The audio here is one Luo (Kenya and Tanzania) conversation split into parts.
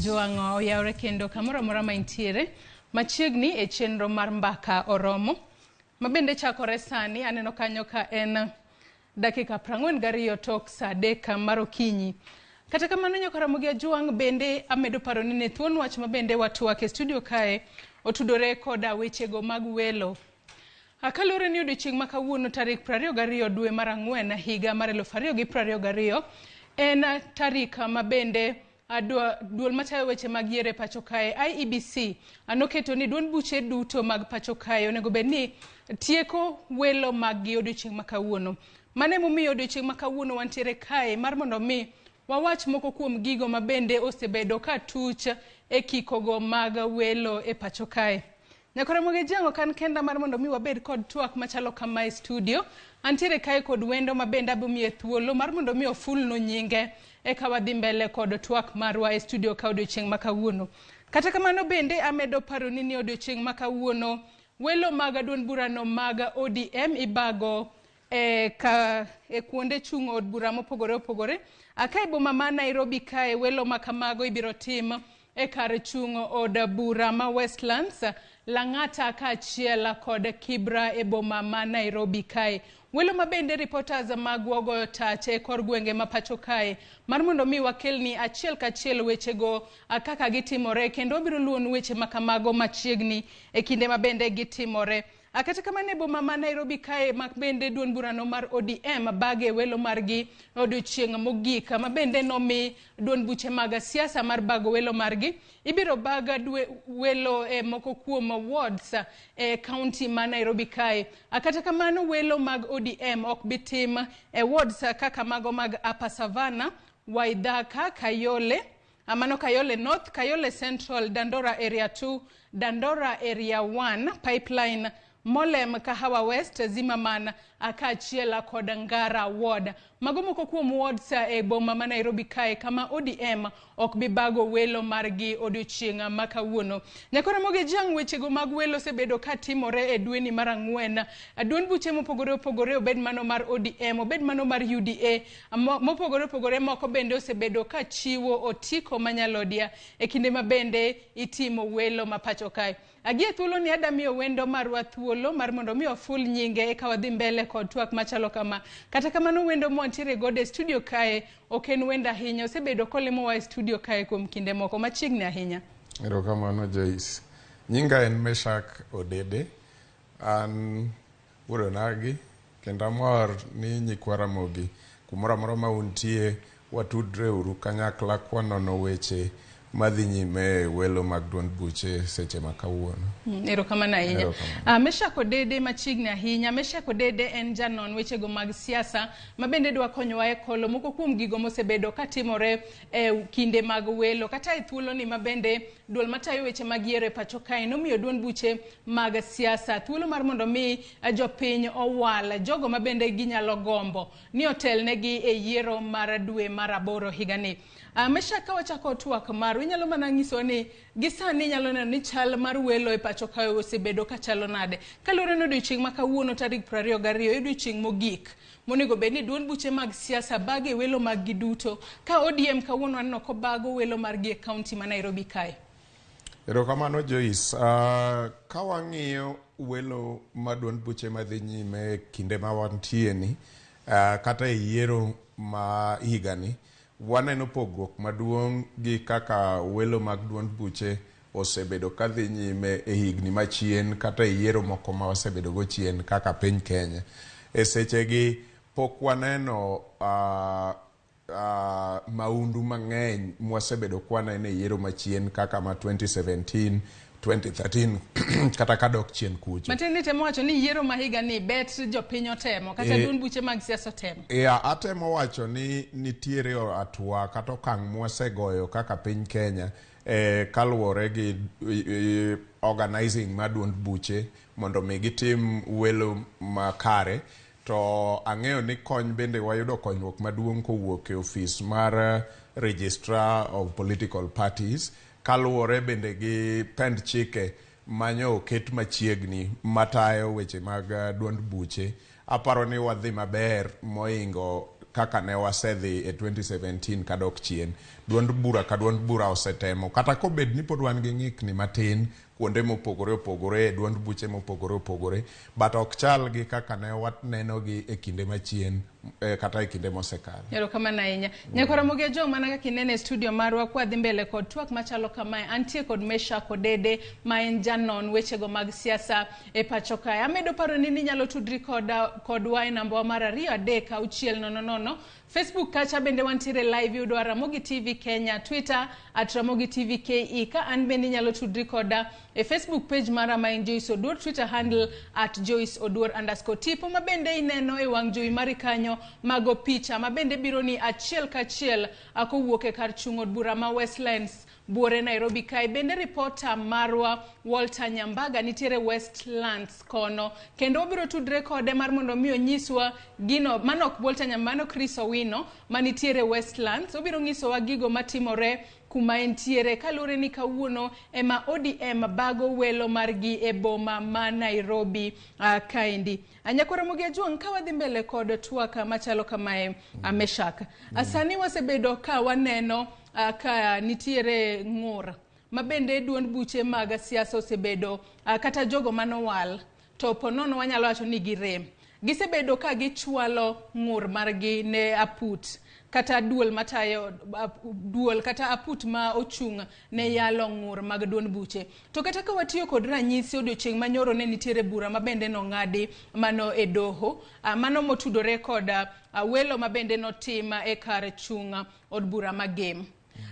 Jwang'o oyawre kendo kamoro amora ma intiere machiegni e chenro mar mbaka oromo ma bende chakore sani. Aneno kanyo ka en dakika 42 tok saa 3 mar okinyi. Kata kamano, nyaka Ramogi Ajwang' bende amedo paro ni ne thuon wach ma bende watwak e studio kae otudore koda wechego mag welo. Kaluwore ni odiochieng' ma kawuono tarik 22 dwe mar ang'wen higa mar 2022 en tarik ma bende duol matayo weche mag yiero e pacho kae IEBC noketo ni duond buche duto mag pacho kae onego bed ni tieko welo mag gi odiochieng' ma kawuono. Mano emomiyo odiochieng' ma kawuono wantiere kae mar mondo mi wawach moko kuom gigo ma bende osebedo ka tuch e kikogo mag welo e pacho kae. Nyaka Ramogi Ajwang' ok an kenda mar mondo mi wabed kod twak machalo kama e studio. Antiere kae kod wendo ma bende abomiye thuolo mar mondo mi ofulnu nyinge eka wadhi mbele kod twak marwa e studio ka odiochieng' ma kawuono. Kata kamano bende amedo paroni ni odiochieng' ma kawuono welo mag duond burano mag ODM ibago e kuonde chung' od bura mopogore opogore. Ka e boma ma Nairobi kae welo ma kamago ibiro tim e kar chung' od bura ma Westlands, Lang'ata kaachiel kod Kibra e boma ma Nairobi kae. Welo ma bende reporters magwa ogoyo tach e kor gwenge ma pacho kae mar mondo mi wakelni achiel kachiel wechego kaka gitimore kendo wabiro luwonu weche ma kamago machiegni e kinde ma bende gitimore. Kata kamano e boma ma Nairobi kae ma bende duond burano mar ODM bage welo margi odiochieng' mogik ma bende nomi duond buche mag siasa mar bago welo margi. Ibiro bag welo e moko kuom wards e county ma Nairobi kae. Kata kamano welo mag ODM ok bi tim e wards kaka mago mag Upper Savannah, Waithaka, Kayole, mano Kayole North, Kayole Central, Dandora Area 2, Dandora Area 1, Pipeline, Molem, Kahawa West, Zimmerman kaachiel kod Ngara Ward. Mago moko kuom wards e boma ma Nairobi kae kama ODM ok bi bago welo margi odiochieng' ma kawuono. Nyaka Ramogi Ajwang' wechego mag welo osebedo ka timore e dweni mar ang'wen. Duond buche mopogore opogore, obed mano mar ODM, obed mano mar UDA, mopogore opogore moko bende osebedo ka chiwo otiko manyalodia e kinde ma bende itimo welo ma pacho kae. Agie thuolo ni ada miyo wendo marwa thuolo mar mondo mi oful nyinge eka wadhi mbele kod twak machalo kama. Kata kamano wendo mwantiere godo e studio kae ok en wendo ahinya, osebedo kolimowa e studio kae kuom kinde moko machiegni ahinya. Erokamano Joyce. Nyinga en Meshak Odede. An wuod onagi kendo amor ni nyikwa Ramogi kumoro amora ma untie watudre uru kanyakla kwanono weche madhi nyime e welo mag duond buche seche ma kawuono. Erokamano ahinya. Erokamano. Meshak Odede machiegni ahinya. Meshak Odede en janon wechego mag siasa ma bende dwa konyowa e kolo moko kuom gigo mosebedo katimore e kinde mag welo kata e thuoloni ma bende duol matayo weche mag yiero e pacho kae nomiyo duond buche mag siasa thuolo mar mondo mi jopiny owal jogo ma bende ginyalo gombo ni otelnegi e yiero mar dwe mar aboro higani. Meshak, ka wachako twak maru, inyalo mana nyisowa ni gi sani inyalo neno ni chal mar welo e pacho kae osebedo ka chalo nade? Kaluwore ni odiochieng' ma kawuono tarik 22 e odiochieng' mogik monego bed ni duond buche mag siasa bage welo mag gi duto. Ka ODM kawuono aneno kobago welo margi e kaunti ma Nairobi kae. Erokamano Joyce. Ka wang'iyo welo ma duond buche madhi nyime e kinde ma wantie ni, kata e yiero ma higani, waneno pogruok maduong' gi kaka welo mag duond buche osebedo kadhi nyime e higni machien kata e yiero moko ma wasebedo go chien kaka piny Kenya. E sechegi pok waneno maundu mang'eny mwasebedo kwaneno e yiero machien kaka ma 2017, 2013 kata kadok chien kucho. Matiende ni temo wacho ni yiero ma higa ni bet jopiny otemo kata duond buche mag siasa otemo. Yeah, atemo wacho ni nitiere hatua kata okang' mwasegoyo kaka piny Kenya kaluwore gi organizing mar duond buche mondo mi gitim welo makare. To ang'eyo ni kony bende wayudo konyruok maduong' kowuok e ofis mar Registrar of Political Parties kaluwore bende gi pend chike manyo oket machiegni matayo weche mag duond buche. Aparo ni wadhi maber moingo kaka ne wasedhi e 2017 kadok chien. Duond bura ka duond bura osetemo, kata kobed ni pod wan gi ng'ikni matin kuonde mopogore opogore e duond buche mopogore opogore, but ok chal gi kaka ne waneno gi e kinde machien kata e kinde mosekalo. Erokamano ahinya. Nyakwa Ramogi Ajwang', mana kaka inene e studio marwa kwadhi mbele kod twak machalo kamae, antie kod Meshack Odede ma en janon wechego mag siasa e pacho kae. Amedo paro ni inyalo tudri kodwa e namba wa mar 2 3 6 0 0. Facebook kacha bende wantiere live, yudo Ramogi TV Kenya, Twitter at Ramogi TV KE. Ka an bende inyalo tudri koda e Facebook page mara ma en Joyce Oduor, Twitter handle at Joyce Oduor underscore. Tipo ma bende ineno e wang' jowi mari kanyo mago picha ma bende biro ni achiel kachiel kowuok e kar chung' od bura ma Westlands buore Nairobi kae. Bende ripota marwa Walter Nyambaga nitiere Westlands kono, kendo wabiro tudre kode mar mondo mi onyiswa gino mano ok Walter Nyambaga, mano Chris Owino manitiere Westlands. Obiro nyisowa gigo matimore kuma entiere kaluwore ni kawuono ema ODM bago welo margi e boma ma Nairobi kaendi. Nyakwa Ramogi Ajwang', ka wadhi mbele kod twak machalo kamae, Meshack, sani wasebedo ka waneno ka nitiere ng'ur ma bende duond buche mag siasa osebedo kata jogo manowal to ponono wanyalo wacho ni girem. Gisebedo ka gichwalo ng'ur margi ne aput kata duol matayo duol kata aput ma ochung' ne yalo ng'ur mag duond buche. To kata ka watiyo kod ranyisi, odiochieng' manyoro ne nitiere bura ma bende nong'adi mano e doho, mano motudore kod welo ma bende notim e kar chung' od bura ma Gem.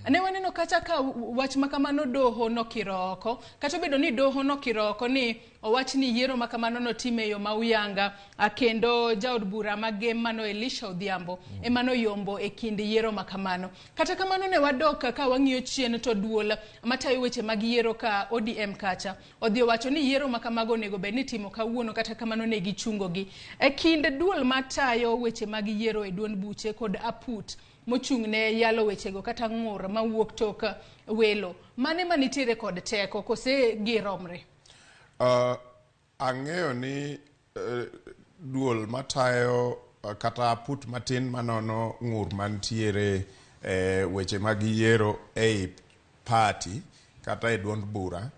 Ne waneno kacha ka wach ma kamano doho nokiro oko, kata obedo ni doho nokiro oko ni owach ni yiero ma kamano notim e yo ma uyanga, kendo jaod bura ma Gem mano Elisha Odhiambo ema noyombo e kind yiero ma kamano. Kata kamano ne wadok ka wang'iyo chien to duol matayo weche mag yiero ka ODM kacha odhi owacho ni yiero ma kamago onego bed ni itimo kawuono, kata kamano ne gichungogi. E kind duol matayo weche mag yiero e duond buche kod aput mochung' ne yalo wechego kata ng'ur mawuok tok welo, mane manitiere kod teko kose giromre? Ang'eyo ni duol matayo kata aput matin manono ng'ur mantiere weche mag yiero ei party kata e duond bura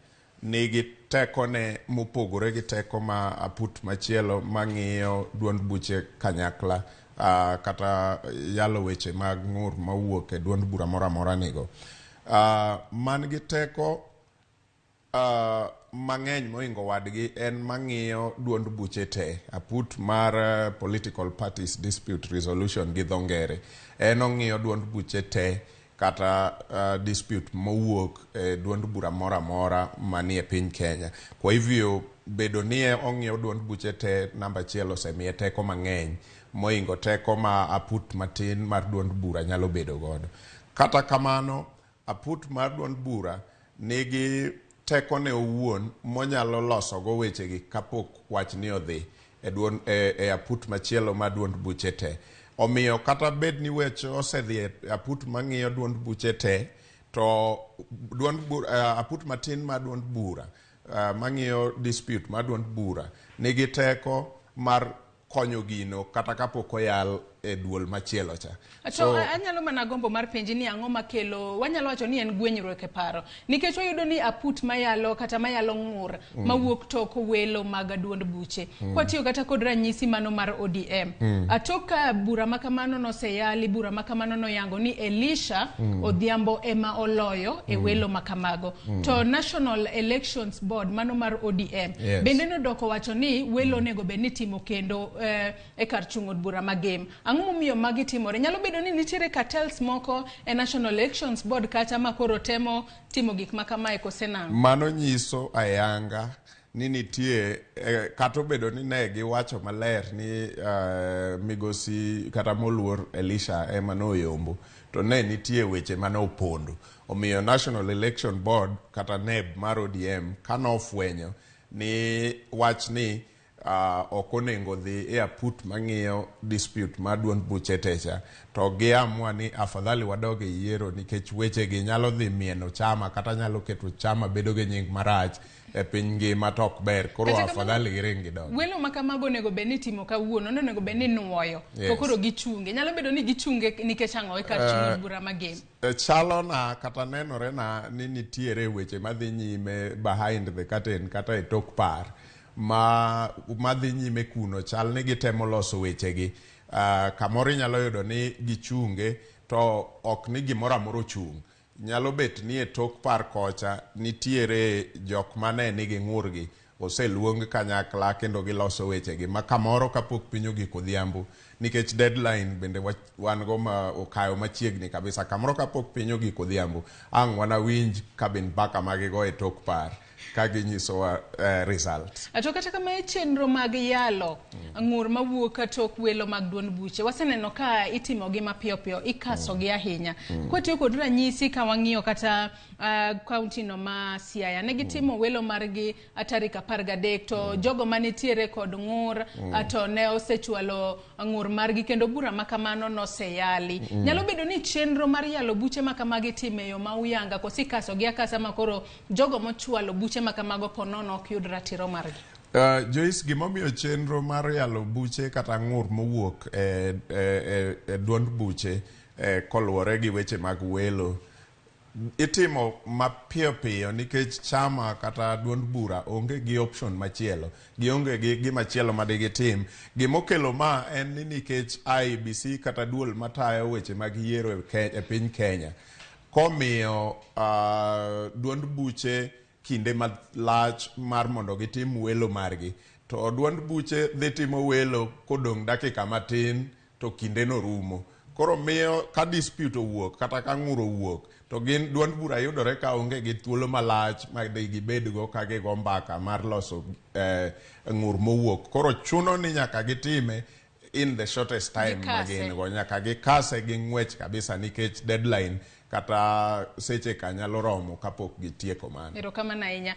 nigi tekone mopogore gi teko ma aput machielo mang'iyo duond buche kanyakla kata yalo weche mag ng'ur mawuok e duond bura moro amora nigo. Man gi teko mang'eny mohingo wadgi en mang'iyo duond buche te, aput mar Political Parties Dispute Resolution gi dho ngere. En ong'iyo duond buche te kata dispute mowuok e duond bura moro amora manie piny Kenya. Kwa hivyo bedo ni ong'iyo duond buche te namba achiel osemiye teko mang'eny mohingo teko ma aput matin mar duond bura nyalo bedo godo. Kata kamano, aput mar duond bura nigi tekone owuon monyalo losogo wechegi kapok wachni odhi e aput machielo mar duond buche te. Omiyo kata bed ni weche osedhi e aput mang'iyo duond buche te, to aput matin mar duond bura mang'iyo dispute mar duond bura nigi teko mar konyo gino kata kapok oyal e duol machielo cha. To anyalo mana gombo mar penji ni ang'o makelo, wanyalo wacho ni en gwenyruok e paro, nikech wayudo ni aput mayalo kata mayalo ng'ur mawuok tok welo mag duond buche. Kwatiyo kata kod ranyisi mano mar ODM. Tok ka bura makamano noseyali, bura makamano noyango ni Elisha Odhiambo ema oloyo e welo makamago. To National Elections Board mano mar ODM bende nodoko wacho ni welo onego bed ni timo kendo e kar chung' od bura ma Gem. Ang'o momiyo magi timore? Nyalo bedo ni nitiere cartels moko e National Elections Board kata ma koro temo timo gik ma kamae kose nang'o? Mano nyiso ayanga ni nitie kata obedo ni ne giwacho maler ni migosi kata moluor Elisha ema noyombo, to ne nitie weche mane opondo. Omiyo National Election Board kata NEB mar ODM kanofwenyo ni wach ni ok onengo dhi e aput mang'iyo dispute mar duond buche techa to giamua ni afadhali wadog e yiero nikech wechegi nyalo dhi mieno chama kata nyalo keto chama bedo gi nying marach e piny ngima to ok ber koro afadhali giring gidog. Welo ma kamago onego bed ni itimo kawuono, onego bed ni nuoyo. To koro gichunge. Nyalo bedo ni gichunge nikech ang'o e kar chung' od bura ma Gem? Chalo na kata nenore na ni nitiere weche madhi nyime behind the curtain kata e tok par ma madhi nyime kuno chal ni gitemo loso wechegi. Kamoro inyalo yudo ni gichunge to ok ni gimoro amora ochung'. Nyalo bet ni e tok par kocha nitiere jok mane nigi ng'urgi oseluong kanyakla kendo giloso wechegi ma kamoro kapok piny ogik odhiambo nikech deadline bende wan go ma okayo machiegni kabisa kamoro kapok piny ogik odhiambo ang' wanawinj kabin mbaka ma gigo e tok par ka ginyisowa result. To kata kama e chenro mag yalo ng'ur mawuok tok welo mag duond buche waseneno ka itimogi mapiyo piyo, ikasogi ahinya. Kwatiyo kod ranyisi ka wang'iyo kata kaunti no ma Siaya ne gitimo welo margi tarik 13 to jogo manitiere kod ng'ur to ne osechwalo ng'ur margi kendo bura makamano noseyali. Nyalo bedo ni chenro mar yalo buche makamagi itime yo ma uyanga koso ikasogi akasa ma koro jogo mochwalo buche makamago ponono ok yud ratiro margi. Joyce, gimomiyo chenro mar yalo buche kata ng'ur mowuok e duond buche koluwore gi weche mag welo itimo mapiyo piyo nikech chama kata duond bura onge gi option machielo, gionge gi gimachielo ma digitim. Gimokelo ma en ni nikech IEBC kata duol matayo weche mag yiero e piny Kenya komiyo duond buche kinde malach mar mondo gitim welo margi, to duond buche dhi timo welo kodong' dakika matin to kinde no rumo. Koro miyo ka dispute owuok kata ka ng'ur owuok to gin duond bura yudore ka onge gi thuolo malach ma gibedgo ka gigo mbaka mar loso ng'ur mowuok. Koro chuno ni nyaka gitime in the shortest time ma gin go, nyaka gikase gi ng'wech kabisa nikech deadline kata seche ka nyalo romo kapok gitieko mano. Erokamano ahinya.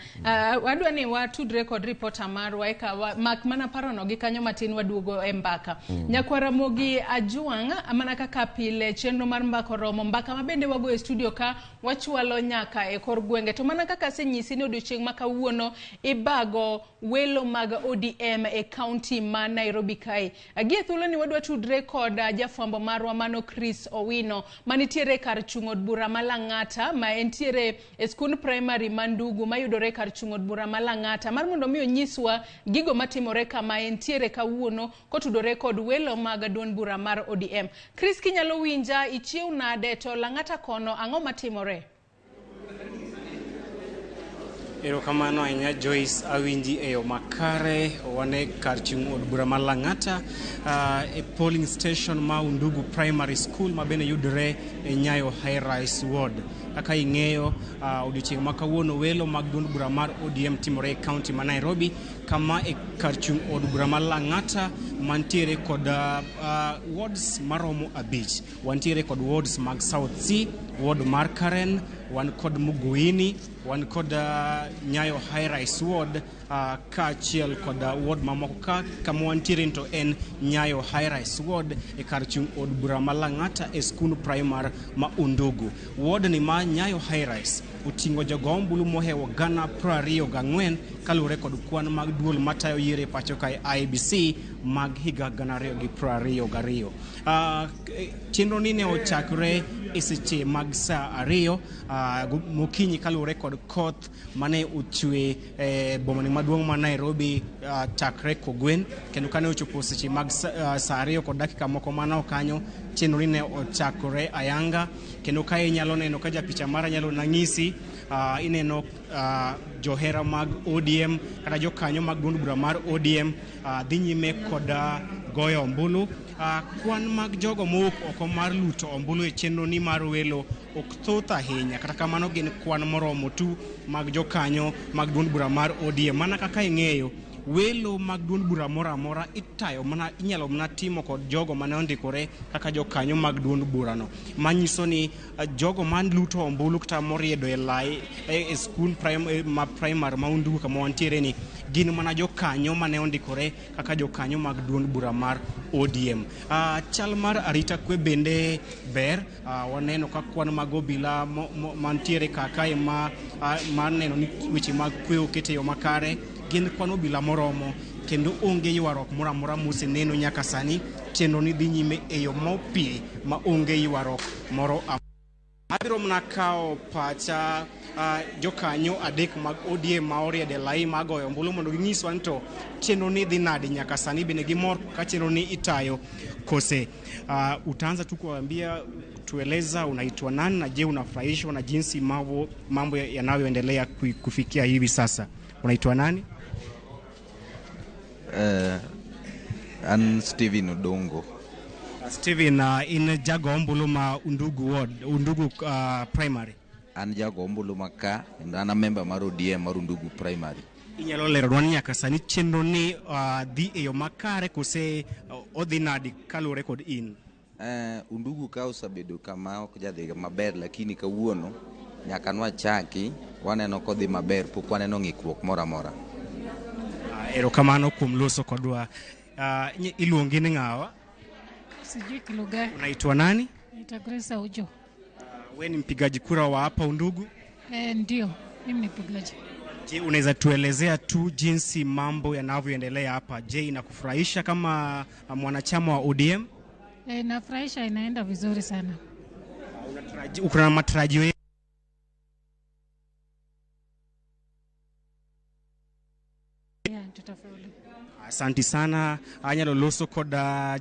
Wadwa ni watudre kod ripota marwa eka mak mana parono gi kanyo matin waduogo e mbaka. Nyakwar Ramogi Ajwang', mana kaka pile chenro mar mbaka oromo, mbaka ma bende wago e studio ka wachwalo nyaka e kor gwenge. To mana kaka asenyisi ni odiochieng' ma kawuono ibago welo mag ODM e kaunti ma Nairobi kae. Gie thuolo ni wadwa tudre kod jafwambo marwa mano Chris Owino manitiere kar chung' od bura ma Lang'ata, ma entiere e skund primary ma Ndugu mayudore kar chung' od bura ma Lang'ata, mar mondo mi onyiswa gigo matimore kama entiere kawuono kotudore kod welo mag duond bura mar ODM. Chris, kinyalo winja, ichiew nade to Lang'ata kono ang'o matimore? Erokamano ahinya Joyce, awinji e yo makare. Wan e kar chung' od bura ma Lang'ata e polling station ma Undugu Primary School ma bende yudore e Nyayo High Rise Ward. Kaka ing'eyo, odiochieng' ma kawuono welo mag duond bura mar ODM timore e kaunti ma Nairobi, kama e kar chung' od bura ma Lang'ata mantiere kod wards maromo 5. Wantiere kod wards mag South C, ward mar Karen, wan kod Muguini, wan kod Nyayo High Rise Ward, kaachiel kod ward mamoko ka kama wantiere to en Nyayo High Rise Ward e kar chung' od bura ma Lang'ata e skund primar ma Undugu. Ward ni ma Nyayo High Rise oting'o jogo ombulu mohewo 24,000 kaluwore kod kwan mag duol matayo yiero e pacho kae IEBC mag higa 2022. Chenro ni ne ochakore e seche mag saa 2 mokinyi kaluwore kod koth mane ochwe e boma ni maduong' ma Nairobi chakre kogwen, kendo kane ochopo seche mag saa 2 kod dakika moko manok kanyo, chenro ni ne ochakore ayanga. Kendo kae inyalo neno ka japicha mara nyalo nang'isi, ineno johera mag ODM kata jokanyo mag duond bura mar ODM dhi nyime kod goyo ombulu. Kwan mag jogo mowuok oko mar luto ombulu e chenro ni mar welo ok thoth ahinya, kata kamano gin kwan moromo tu mag jokanyo mag duond bura mar ODM. Mana kaka ing'eyo, Welo mag duond bura moro amora itayo mana inyalo mana timo kod jogo mane ondikore kaka jokanyo mag duond burano. Manyiso ni jogo man luto ombulu kata moriedo e lai e skul ma primary ma Undugu kama wantiere ni gin mana jokanyo mane ondikore kaka jokanyo mag duond bura mar ODM. Chal mar arita kwe bende ber. Waneno ka kwan mag obila mantiere kar kae ma mar neno ni weche mag kwe oket e yo makare gin kwan obila moromo kendo onge ywaruok moro amora moseneno nyaka sani. Chenro ni dhi nyime e yo mopie ma onge ywaruok moro amora. Abiro mana kawo pacha jokanyo adek mag ODM ma oriedo e lai mar goyo ombulu mondo ginyiswa ni to chenro ni dhi nade nyaka sani bende gimor ka chenro ni itayo kose. Utaanza tu kuambia tueleza unaitwa nani na je, unafurahishwa na jinsi mambo yanavyoendelea kufikia hivi sasa. Unaitwa nani? An Steven Odongo. Steven, in jago ombulu ma Undugu Ward, Undugu Primary. An jago ombulu ma ka kendo an a member mar ODM mar Undugu Primary. Inyalo leronwa ni nyaka sani chenro ni dhi e yo makare kose odhi nadi kaluwore kod in? Undugu ka osebedo kama ok jadhi maber, lakini kawuono nyaka nwachaki waneno kodhi maber, pok waneno ng'ikruok moro amora. Erokamano kuom loso kodwa. Iluongi ni ng'awa? Sijui kilugha. Unaitwa nani? Naitwa Grace Aujo. We ni mpigaji kura wa hapa Undugu? Ndio, mimi ni mpigaji. Je, unaweza tuelezea tu jinsi mambo yanavyoendelea hapa? Je, inakufurahisha kama mwanachama wa ODM? Nafurahisha, inaenda vizuri sana. Uko na matarajio Yeah, tutafaulu. Asanti sana. Anyalo loso kod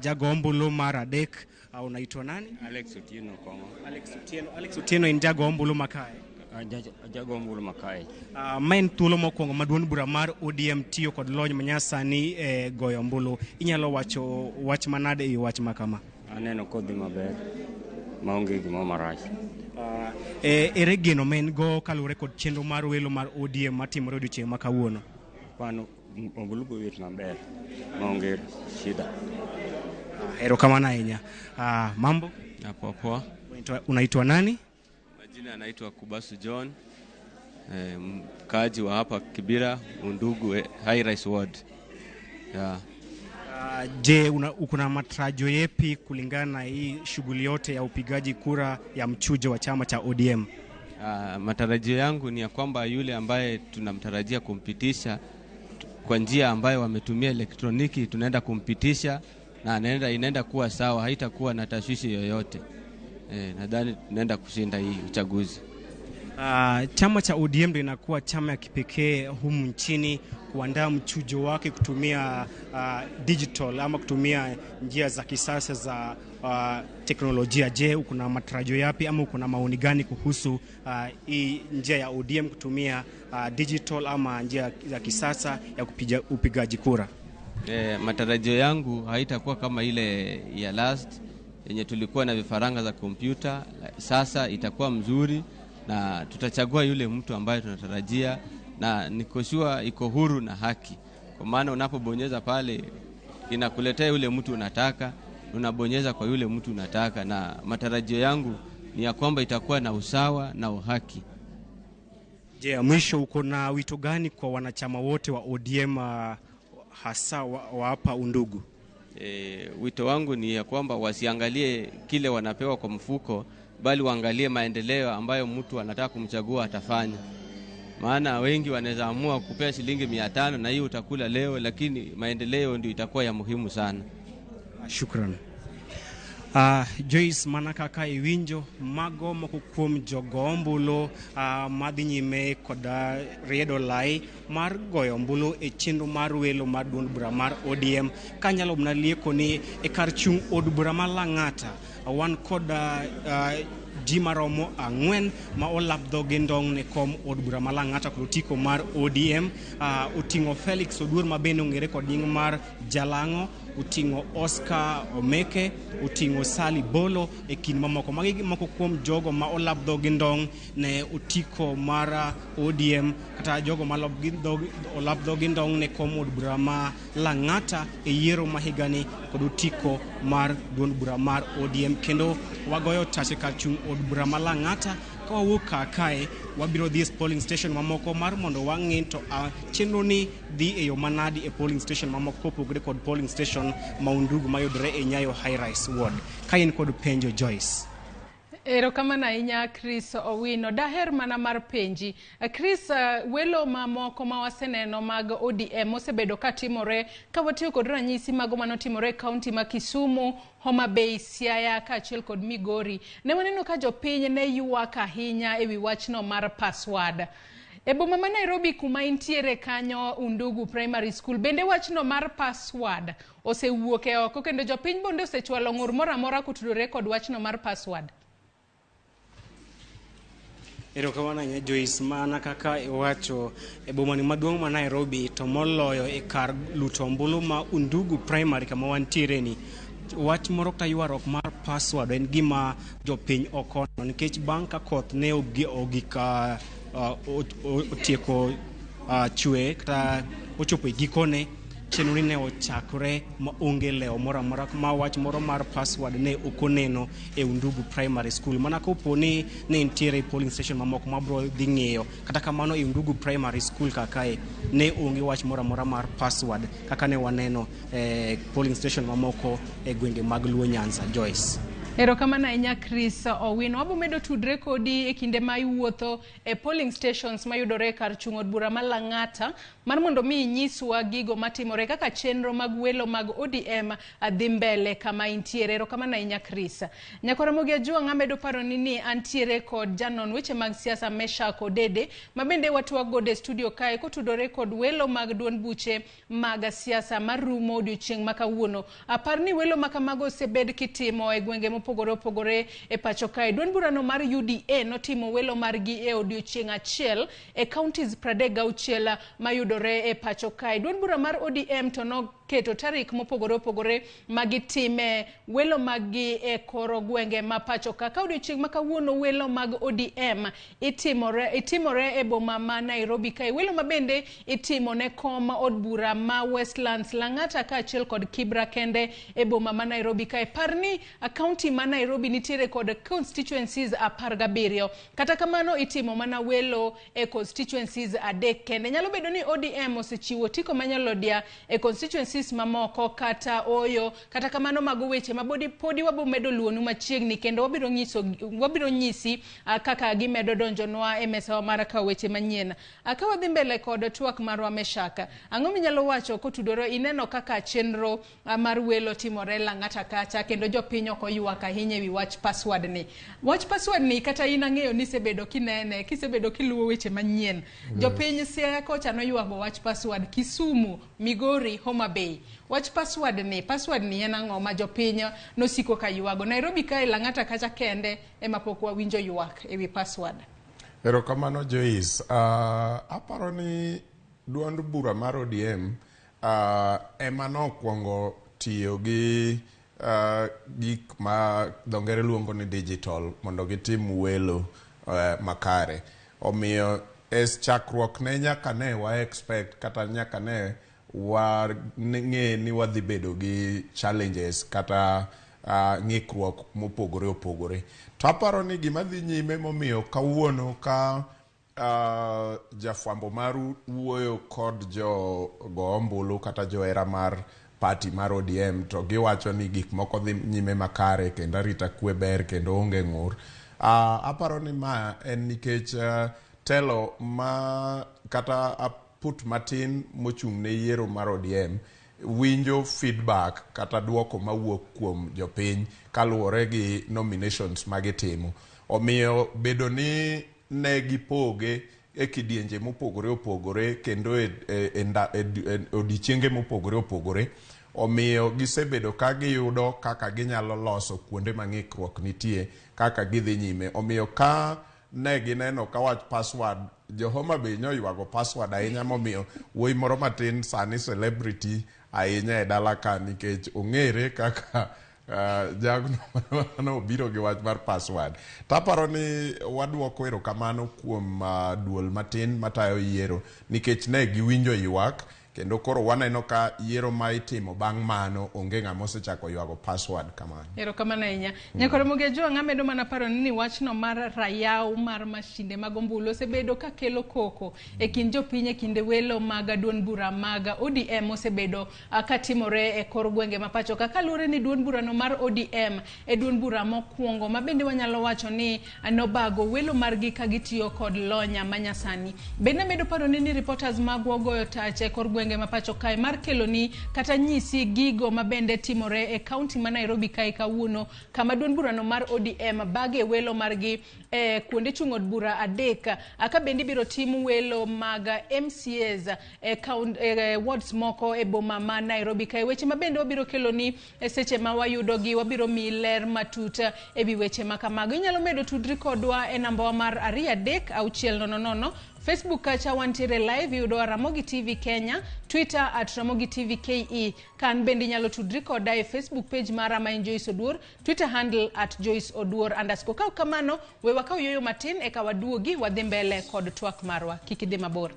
jago ombulu mar adek. Unaitwa nani? Alex Otieno Kongo. Alex Otieno. Alex Otieno en jago ombulu makae. Jago ombulu makae. Ma en thuolo mokwongo ma duond bura mar ODM tiyo kod lony manyasani e goyo ombulu. Inyalo wacho wach manade e wach ma kama? Aneno kodhi maber maonge gimoro marach. Ere geno ma en go kaluwore kod chenro mar welo mar ODM matimore odiochieng' ma kawuono? Kwano ombulu biro maber maonge shida. Erokamano ahinya. Mambo? Poa poa. Unaitwa nani? Majina anaitwa Kubasu John, mkaaji wa hapa Kibera, Undugu High Rise Ward. Yeah. Je, uko na matarajio yepi kulingana na hii shughuli yote ya upigaji kura ya mchujo wa chama cha ODM? Matarajio yangu ni ya kwamba yule ambaye tunamtarajia kumpitisha kwa njia ambayo wametumia elektroniki, tunaenda kumpitisha na inaenda kuwa sawa, haitakuwa na tashwishi yoyote. Nadhani tunaenda kushinda hii uchaguzi. Chama cha ODM ndio inakuwa chama ya kipekee humu nchini kuandaa mchujo wake kutumia digital ama kutumia njia za kisasa za teknolojia. Je, uko na matarajio yapi ama uko na maoni gani kuhusu hii njia ya ODM kutumia digital ama njia za kisasa ya upigaji kura? Matarajio yangu haitakuwa kama ile ya last yenye tulikuwa na vifaranga za kompyuta. Sasa itakuwa mzuri na tutachagua yule mtu ambaye tunatarajia, na niko sure iko huru na haki, kwa maana unapobonyeza pale inakuletea yule mtu unataka, unabonyeza kwa yule mtu unataka, na matarajio yangu ni ya kwamba itakuwa na usawa na uhaki. Je, mwisho uko na wito gani kwa wanachama wote wa ODM hasa wa hapa Undugu? Wito wangu ni ya kwamba wasiangalie kile wanapewa kwa mfuko, bali waangalie maendeleo ambayo mtu anataka kumchagua atafanya. Maana wengi wanaweza amua kupea shilingi 500 na hiyo utakula leo, lakini maendeleo ndio itakuwa ya muhimu sana. Shukran. Joyce, mana kaka iwinjo mago moko kuom jogo ombulu madhi nyime koda riedo lai mar goyo ombulu e chenro mar welo mar duond bura mar ODM. Kanyalo mana lieko ni e kar chung' od bura ma Lang'ata wan kod ji maromo 4 ma olap dhogi ndong' ne kom od bura ma Lang'ata kod otiko mar ODM. Oting'o Felix Oduor ma bende ong'ere kod nying mar Jalang'o, Oting'o Oscar Omeke, oting'o Sally Bolo e kind mamoko. Magi moko kuom jogo ma olap dhogi ndong' ne otiko mar ODM kata jogo ma olap dhogi ndong' ne kom od bura ma Lang'ata e yiero ma higani kod otiko mar duond bura mar ODM. Kendo wagoyo tache kar chung' od bura ma Lang'ata. Ka wawuok kar kae, wabiro dhi e polling station mamoko mar mondo wang'i to chenro ni dhi e yo manadi e polling station mamoko kopogore kod polling station ma Undugu mayudore e Nyayo High Rise Ward. Ka in kod penjo, Joyce. Erokamano ahinya, Chris Owino. Daher mana mar penji. Chris, welo mamoko ma waseneno mag ODM osebedo katimore ka watiyo kod ranyisi mago manotimore e kaunti ma Kisumu, Homa Bay, Siaya kaachiel kod Migori. Ne waneno ka jopiny ne ywak ahinya ewi wachno mar password. E boma ma Nairobi kuma intiere kanyo, Undugu Primary School, bende wachno mar password osewuok e oko kendo jopiny bonde osechwalo ng'ur moro amora kotudore kod wachno mar password? Erokamano ahinya, Joyce. Mana kaka iwacho, e bomani maduong' ma Nairobi, to moloyo e kar luto ombulu ma Undugu Primary kama wantiere ni, wach moro kata ywaruok mar password en gima jopiny ok oneno, nikech bang' ka koth ne ogik otieko chwe kata ochopo e gikone, chenro ni ne ochakore ma onge lewo moro amora ma wach moro mar password ne ok oneno e Undugu Primary School. Mana kopo ni ne nitiere polling station mamoko mabro dhi ng'iyo, kata kamano e Undugu Primary School kakae ne onge wach moro amora mar password kaka ne waneno e polling station mamoko e gwenge mag Luo Nyanza. Joyce. Erokamano ahinya, Chris Owino. Wabo medo tudre kodi e kinde ma iwuotho e polling stations mayudore e kar chung' od bura ma Lang'ata mar mondo mi inyiswa gigo matimore kaka chenro mag welo mag ODM dhi mbele kama intiere. Erokamano ahinya, Chris. Nyakwa Ramogi Ajwang', amedo paroni ni antiere kod janon weche mag siasa Meshak Odede ma bende watwak godo e studio kae kotudore kod welo mag duond buche mag siasa marumo odiochieng' ma kawuono. Apar ni welo ma kamago osebed kitimo e gwenge mopogore opogore e pacho kae. Duond burano mar UDA notimo welo margi e odiochieng' achiel e counties 36 mayudore e pacho kae. Duond bura mar ODM to noketo tarik mopogore opogore ma gitime welo maggi e koro gwenge ma pacho ka. Ka odiochieng' ma kawuono welo mag ODM itimore e boma ma Nairobi kae. Welo ma bende itimo ne kom od bura ma Westlands, Lang'ata kaachiel kod Kibra kende e boma ma Nairobi kae. Par ni county ma Nairobi nitiere kod constituencies 17. Kata kamano itimo mana welo e constituencies 3 kende. Nyalo bedo ni ODM osechiwo otiko manyalodia e constituencies mamoko kata oyo. Kata kamano mago weche ma podi wabo medo luonu machiegni kendo wabiro nyisi kaka gimedo donjonwa e mesawa mar kawo weche manyien. Ka wadhi mbele kod twak marwa, Meshak, ang'o minyalo wacho kotudore ineno kaka chenro mar welo timore Lang'ata kacha kendo jopiny ok oywak ahinya ewi wach password ni? Wach password ni kata in ang'eyo ni isebedo kinene, kisebedo kiluwo weche manyien. Jopiny Siaya kocha noywago wach password, Kisumu, Migori, Homa Bay. Wach password ni en ang'o ma jopiny nosiko ka ywago? Nairobi kae Lang'ata kacha kende ema pok wawinjo ywak ewi password. Erokamano, Joyce. Aparo ni duond bura mar ODM ema nokwongo tiyo gi gik ma dho ngere luongo ni digital mondo gitim welo makare. Omiyo e chakruok ne nyaka ne wa expect kata nyaka ne wang'e ni wadhi bedo gi challenges kata ng'ikruok mopogore opogore. To aparo ni gima dhi nyime momiyo kawuono ka jafwambo maru wuoyo kod jo go ombulu kata johera mar party mar ODM to giwacho ni gik moko dhi nyime makare kendo arita kwe ber kendo onge ng'ur. Aparo ni ma en nikech telo ma kata aput matin mochung' ne yiero mar ODM winjo feedback kata duoko mawuok kuom jopiny kaluwore gi nominations magitimo. Omiyo bedo ni ne gipoge e kidienje mopogore opogore kendo e odiechienge mopogore opogore, omiyo gisebedo ka giyudo kaka ginyalo loso kuonde ma ng'ikruok nitie kaka gidhi nyime. Omiyo ka ne gineno ka wach password, jo Homa Bay nyoywago password ahinya, momiyo wuoyi moro matin sani celebrity. ahinya e dala ka nikech ong'ere kaka jagno manobiro gi wach mar password. Taparo ni waduoko erokamano kuom duol matin matayo yiero nikech ne giwinjo ywak kendo koro waneno ka yiero ma itimo bang' mano onge ng'ama osechako ywago password kamano. Erokamano ahinya. Nyakoromogi Ajwang' amedo mana paro ni wachno mar rayaw mar mashinde mag ombulu osebedo ka kelo koko e kind jopiny e kinde welo mag duond bura mag ODM osebedo katimore e kor gwenge ma pacho ka kaluwore ni duond burano mar ODM e duond bura mokwongo ma bende wanyalo wacho ni nobago welo margi ka gitiyo kod lonya manyasani. Bende amedo paro ni reporters magwa ogoyo tach e kor gwenge ma pacho kae mar keloni kata nyisi gigo mabende timore e kaunti ma Nairobi kae kawuono kama duond burano mar ODM bage welo margi e kuonde chung' od bura 3 ka bende ibiro tim welo mag MCAs e wards moko e boma ma Nairobi kae. Weche mabende wabiro keloni e seche ma wayudogi wabiro miyi ler matut e wi weche ma kamago. Inyalo medo tudri kodwa e nambawa mar 2 3 6 0 0. Facebook kacha wantiere live iyudowa Ramogi TV Kenya, Twitter at Ramogi TV KE. Kan bende inyalo tudri koda e Facebook page mara ma en Joyce Oduor, Twitter handle at Joyce Oduor underscore. Ka ok kamano, we wakaw yueyo matin eka waduogi wadhi mbele kod twak marwa. Kik idhi mabor.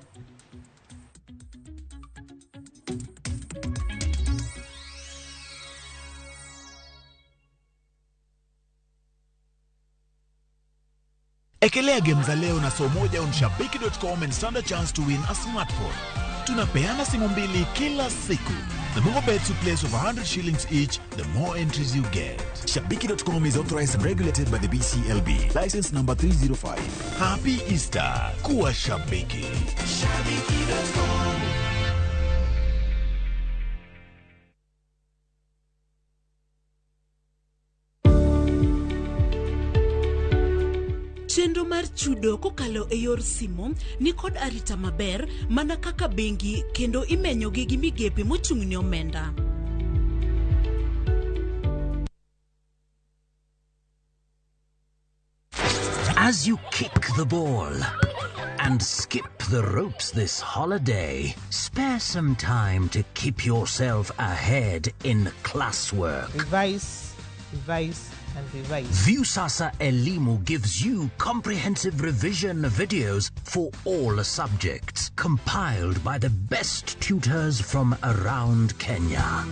Ekelea game za leo na soo moja on shabiki.com and stand a chance to win a smartphone. Tunapeana simu mbili kila siku. The more bets you place of 100 shillings each, the more entries you get. Shabiki.com is authorized and regulated by the BCLB. License number 305. Happy Easter. Kuwa shabiki. Shabiki.com. Chenro mar chudo kokalo e yor simo ni kod arita maber mana kaka bengi kendo imenyogi gi migepe mochung' ne omenda. As you kick the ball and skip the ropes this holiday, spare some time to keep yourself ahead in classwork. Revise, revise, and revise. Viusasa Elimu gives you comprehensive revision videos for all subjects, compiled by the best tutors from around Kenya.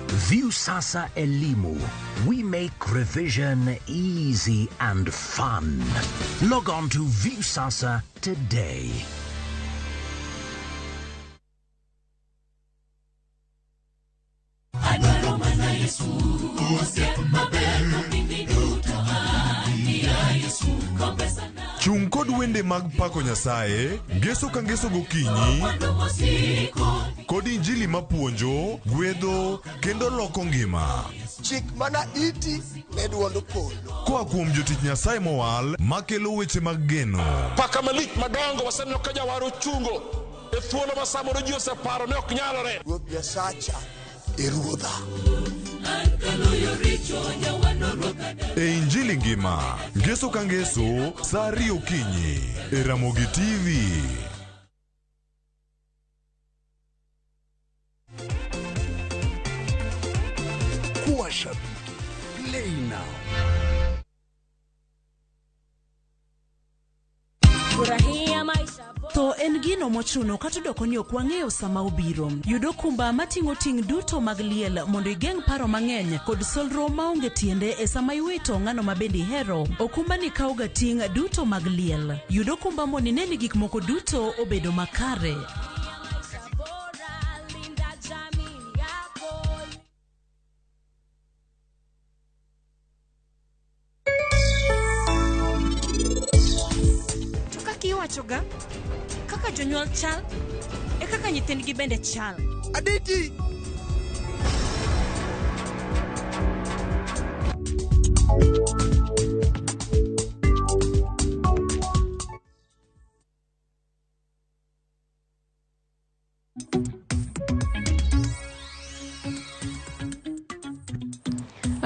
Viusasa Elimu. We make revision easy and fun. Log on to Viusasa today. Adwaro mana Yesu, osiep maber mapindi duto an Yesu kompesana. Chung kod wende mag pako Nyasaye, ngeso ka ngeso gokinyi, Mwandu mosiko kod injili mapuonjo, gwedho kendo loko ngima. Chik mana iti ne duond polo. Koa kuom jotich Nyasaye mowal makelo weche mag geno. Paka malich madongo waseneno ka jawar ochungo e thuolo ma samoro ji oseparo ni ok nyalore. Ruoth Nyasacha e ruodha. An kaloyo richo jawano ruoka. E injili ngima, ngeso ka ngeso, sa 2 okinyi, e Ramogi TV. Kuwa shabiki. Play now. Furahia maisha. Tho en gino mochuno kata odoko ni ok wang'eyo sama obiro. Yud okumba mating'o ting' duto mag liel mondo igeng' paro mang'eny kod solro maonge tiende e sama iwito ng'ano ma bende ihero. Okumba ni kawo ga ting' duto mag liel. Yud okumba mondo ine ni gik moko duto obedo makare. Maisha bora, linda jamii yako. To kaka iwachoga, kaka jonyuol chal, e kaka nyithindgi bende chal. Aditi!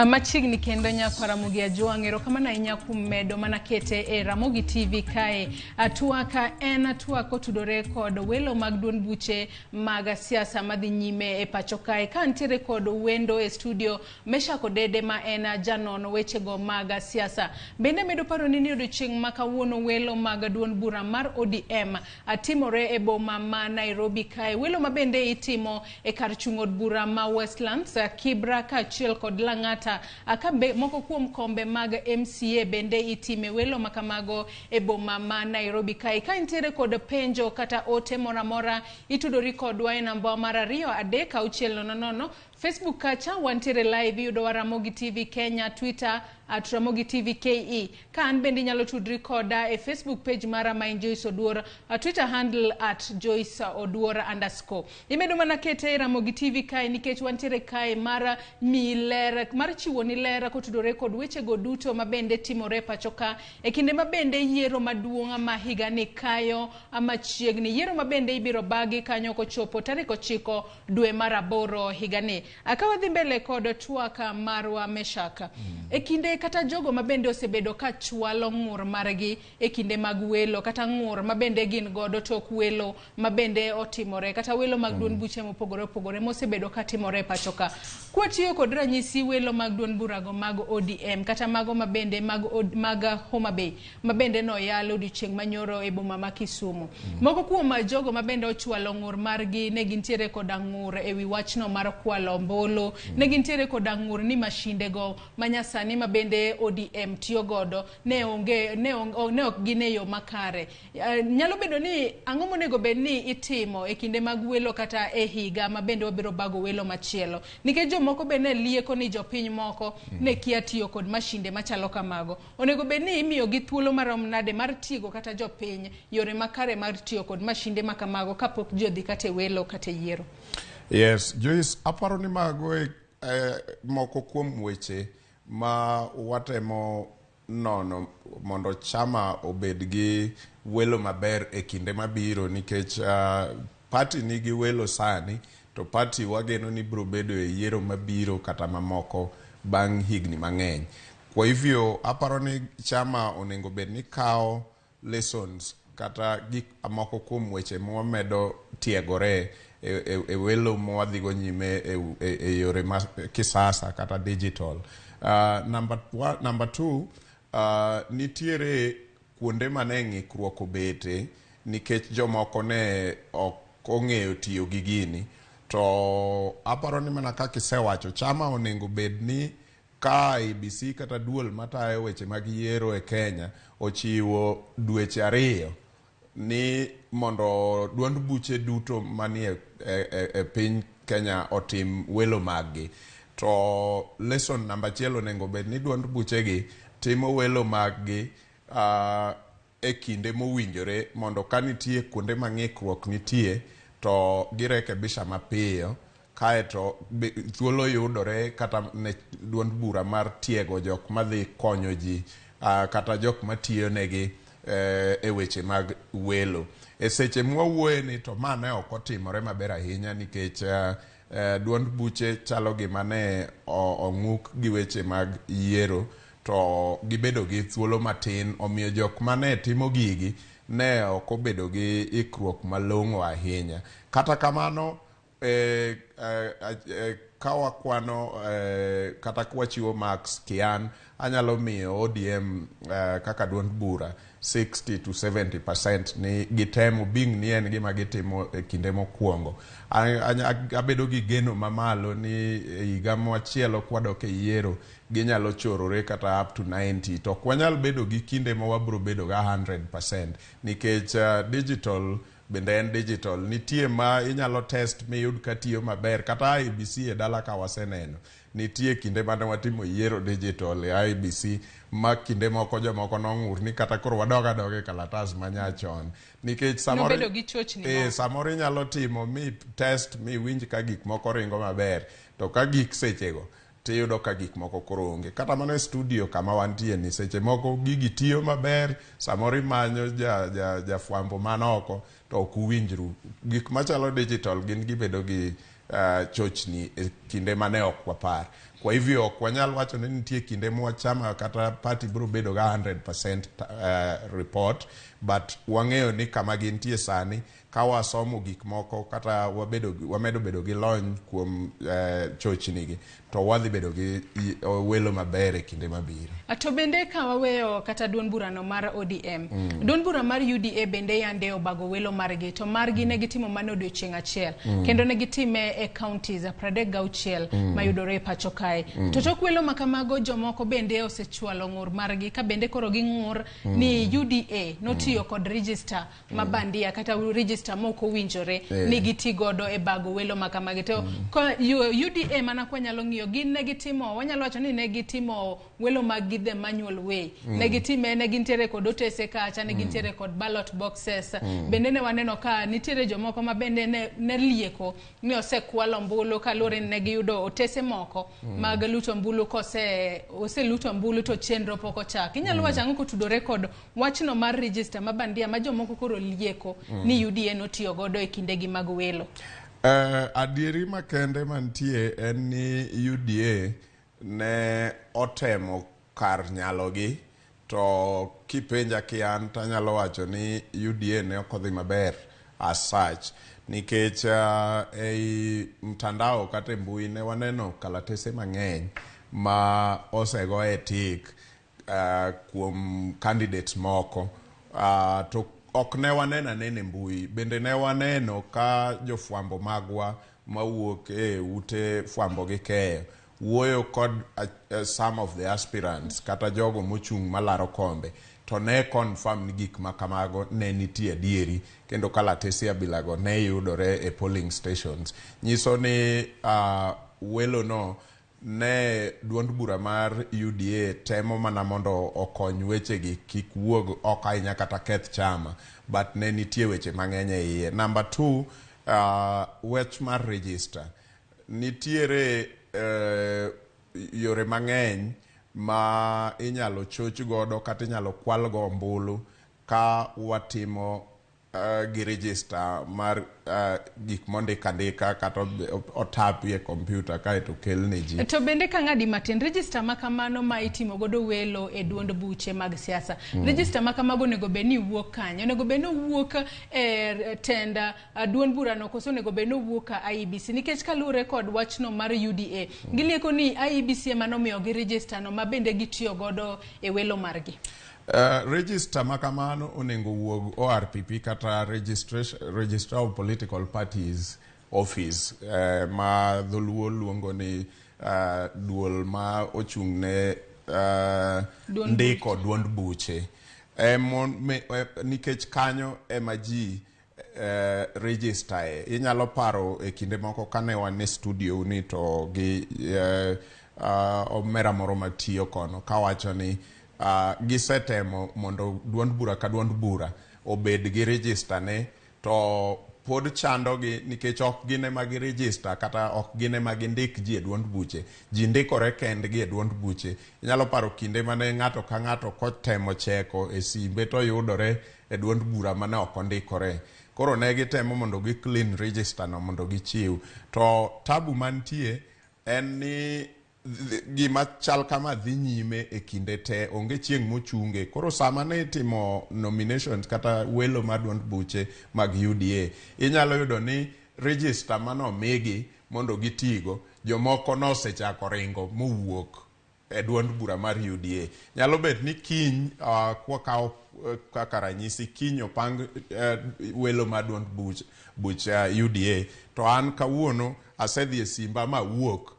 Machiegni kendo nyakwa Ramogi Ajwang', erokamano ahinya kuom medo mana kete e Ramogi TV kae. Twak en twak kotudore kod welo mag duond buche mag siasa madhi nyime e pacho kae. Ka ntiere kod wendo e studio Meshack Odede ma en janon wechego mag siasa. Bende medo paroni ni odiochieng' ma kawuono welo mag duond bura mar ODM timore e boma ma Nairobi kae. Welo ma bende itimo e kar chung' od bura ma Westlands, Kibra kaachiel kod Lang'ata. Ka moko kuom kombe mag MCA bende itime welo makamago e boma ma Nairobi kae. Ka nitiere kod penjo kata ote moro amora, itudori kodwa e namba mar 2 3 6 0 0. Facebook kacha wantiere live, iyudowa Ramogi TV Kenya, Twitter at Ramogi TV KE. Ka an bende inyalo tudri koda e Facebook page mara ma en Joyce Oduor, Twitter handle at Joyce Oduor underscore. Imedo mana kete e Ramogi TV kae nikech wantiere kae mar miyi ler, mar chiwo ni ler kotudore kod wechego duto mabende timore e pacho ka e kinde mabende yiero maduong' ma higani kayo machiegni. Yiero mabende ibiro bagi kanyo kochopo tarik 9 dwe mar 8 higani. Ka wadhi mbele kod twak marwa Meshack, e kinde kata jogo mabende osebedo ka chwalo ng'ur margi e kinde mag welo kata ng'ur mabende gin godo tok welo mabende otimore kata welo mag duond buche mopogore opogore mosebedo ka timore e pacho ka. Kwatiyo kod ranyisi welo mag duond burago mag ODM kata mago mabende mag Homa Bay mabende noyal odiochieng' manyoro e boma ma Kisumu. Moko kuom jogo mabende ochwalo ng'ur margi ne gintiere koda ng'ur ewi wachno mar kwalo ombulu, ne gintiere koda ng'ur ni mashindego manyasani mabende ODM tiyo godo ne onge ne ok gin e yo makare. Nyalo bedo ni ang'o monego bed ni itimo e kinde mag welo kata e higa mabende wabiro bago welo machielo, nikech jomoko be ne lieko ni jopiny moko ne kia tiyo kod mashinde machalo kamago. Onego bed ni imiyo gi thuolo marom nade mar tiego kata jopiny yore makare mar tiyo kod mashinde makamago kapok ji odhi kata e welo kata e yiero? Yes, Joyce, aparo ni mago e moko kuom weche ma watemo nono mondo chama obed gi welo maber e kinde mabiro, nikech party nigi welo sani to party wageno ni biro bedo e yiero mabiro kata mamoko bang' higni mang'eny. Kwa hivyo aparo ni chama onego bed ni kawo lessons kata gik moko kuom weche mwamedo tiegore e welo mwadhigo nyime e yore ma kisasa kata digital. Number two, nitiere kuonde mane ng'ikruok obete nikech jomoko ne ok ong'eyo tiyo gi gini. To aparo ni mana kaka isewacho, chama onego bed ni ka IEBC kata duol matayo weche mag yiero e Kenya ochiwo dweche 2 ni mondo duond buche duto manie e piny Kenya otim welo maggi. To lesson namba 1 onego bed ni duond buchegi timo welo maggi e kinde mowinjore mondo ka nitie kuonde ma ng'ikruok nitie to girekebisha mapiyo, kaeto thuolo yudore kata ne duond bura mar tiego jok madhi konyo ji kata jok matiyo negi e weche mag welo. E seche mwawuoye ni to ma ne ok otimore maber ahinya nikech duond buche chalo gima ne ong'uk gi weche mag yiero to gibedo gi thuolo matin, omiyo jok mane timo gigi ne ok obedo gi ikruok malong'o ahinya. Kata kamano ka wakwano kata kwachiwo marks kian, anyalo miyo ODM kaka duond bura 60 to 70% ni gitemo bing ni en gima gitimo e kinde mokwongo. Abedo gi geno mamalo ni higa machielo kwadok e yiero ginyalo chorore kata up to 90, to ok wanyal bedo gi kinde ma wabiro bedo ga 100% nikech digital bende en digital. Nitie ma inyalo test miyud ka tiyo maber, kata IEBC e dala ka waseneno nitie kinde mane watimo yiero digital e IEBC ma kinde moko jomoko nong'ur ni kata koro wadog adoga e kalatas manyachon nikech samoro samoro inyalo timo mi test mi winj ka gik moko ringo maber, to ka gik sechego tiyudo ka gik moko koro onge. Kata mana e studio kama wantie ni seche moko gigi tiyo maber, samoro imanyo jafwambo man oko to ok uwinjru. Gik machalo digital gin gibedo gi chochni e kinde mane ok wapar. Kwa hivyo ok wanyal wacho ni nitie kinde ma chama kata party biro bedo ga 100% report, but wang'eyo ni kama gintie sani, ka wasomo gik moko kata wabedo, wamedo bedo gi lony kuom chochni gi, to wadhi bedo gi welo maber e kinde mabiro. To bende ka waweyo kata duond burano mar ODM, duond bura mar UDA bende yande obago welo margi, to margi ne gitimo mano odiochieng' achiel, kendo ne gitime e counties 36 mayudore e pacho kae. To tok welo ma kamago, jomoko bende osechwalo ng'ur margi, ka bende koro ging'ur ni UDA notiyo kod register ma bandia kata register mok owinjore ni giti godo e bago welo ma kamagi. To UDA mana kwa nyalo ng'iyo, gin ne gitimo, wanyalo wacho ni ne gitimo welo mag gi the manual way. Ne gitime, ne gintiere kod otese kacha, ne gintiere kod ballot boxes. Bende ne waneno ka nitiere jomoko ma bende ne lieko ni osekwalo ombulu, kaluwore ni ne giyudo otese moko mag luto ombulu kose oseluto ombulu to chenro pok ochak. Inyalo wacho ang'o kotudore kod wachno mar register ma bandia ma jomoko koro lieko ni UDA notiyo godo e kindegi mag welo? Adieri makende mantie en ni UDA ne otemo kar nyalogi, to kipenja ki an tanyalo wacho ni UDA ne ok odhi maber as such, nikech ei mtandao kata e mbui ne waneno kalatese mang'eny ma osegoye tik kuom candidates moko, to ok ne waneno anena e mbui, bende ne waneno ka jofwambo magwa mawuok e ute fwambo gi keyo wuoyo kod some of the aspirants kata jogo mochung' malaro kombe, to ne confirm ni gik ma kamago ne nitie adieri, kendo kalatese abilago ne yudore e polling stations. Nyiso ni welo no ne duond bura mar UDA temo mana mondo okony wechegi kik wuog oko ahinya kata keth chama, but ne nitie weche mang'eny e iye. Number 2, wach mar register. Nitiere yore mang'eny ma inyalo choch godo kata inyalo kwal go ombulu ka watimo gi register mar gik mondik andika kata otapi e kompyuta kaeto kelne ji. To bende ka ng'adi matin, register ma kamano ma itimo godo welo e duond buche mag siasa, register ma kamago onego bed ni wuok kanye? Onego bed ni owuok e tenda duond burano, koso onego bed ni owuok ka IEBC? Nikech kaluwore kod wachno mar UDA, gilieko ni IEBC ema nomiyogi register no ma bende gitiyo godo e welo margi. Register ma kamano onego wuog ORPP kata Registrar of Political Parties Office, ma dholuo luongo ni duol ma ochung' ne ndiko duond buche. Nikech kanyo ema ji register e. Inyalo paro e kinde moko kane wan e studio ni to gi omera moro matiyo kono kawacho ni gisetemo mondo duond bura ka duond bura obed gi register ne, to pod chandogi nikech ok gin ema gi register kata ok gin ema gindik ji e duond buche. Ji ndikore kendgi e duond buche. Inyalo paro kinde mane ng'ato ka ng'ato kotemo cheko e simbe to yudore e duond bura mane ok ondikore. Koro ne gitemo mondo gi clean register no mondo gichiw. To tabu mantie en ni gima chal kama dhi nyime e kinde te, onge chieng' mochunge. Koro sama ne itimo nominations kata welo mar duond buche mag UDA, inyalo yudo ni register manomigi mondo gitigo, jomoko nosechako ringo mowuok e duond bura mar UDA. Nyalo bet ni kiny, kwakawo kaka ranyisi, kiny opang welo mar duond buch UDA, to an kawuono asedhi e simba mawuok,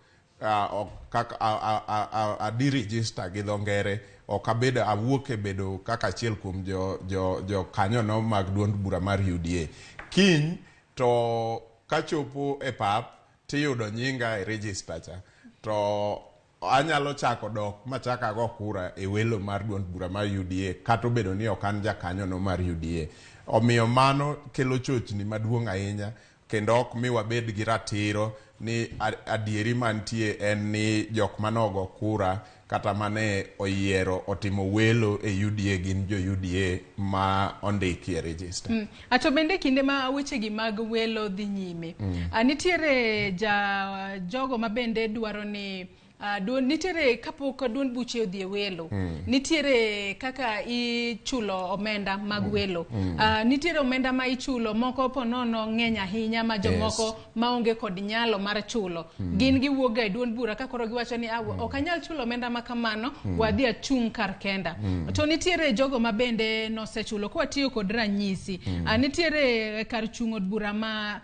adi register gi dho ngere, ok abedo awuok e bedo kaka achiel kuom jo kanyono mag duond bura mar UDA. Kiny to kachopo e pap tiyudo nyinga e register cha, to anyalo chako dok machak ago kura e welo mar duond bura mar UDA kata obedo ni ok an jakanyono mar UDA. Omiyo mano kelo chochni maduong' ahinya, kendo ok mi wabed gi ratiro ni adieri mantie en ni jok manogo kura kata mane oyiero otimo welo e UDA gin jo UDA ma ondiki e register. Ato bende kinde ma wechegi mag welo dhi nyime, nitiere jogo ma bende dwaro ni Nitiere kapok duond buche odhi e welo, nitiere kaka ichulo omenda mag welo. Nitiere omenda ma ichulo moko ponono ng'eny ahinya ma jomoko maonge kod nyalo mar chulo. Gin giwuok ga e duond bura ka koro giwacho ni, "Ah, ok anyal chulo omenda ma kamano, wadhi achung' kar kenda." To nitiere jogo ma bende nosechulo kwatiyo kod ranyisi. Nitiere kar chung' od bura ma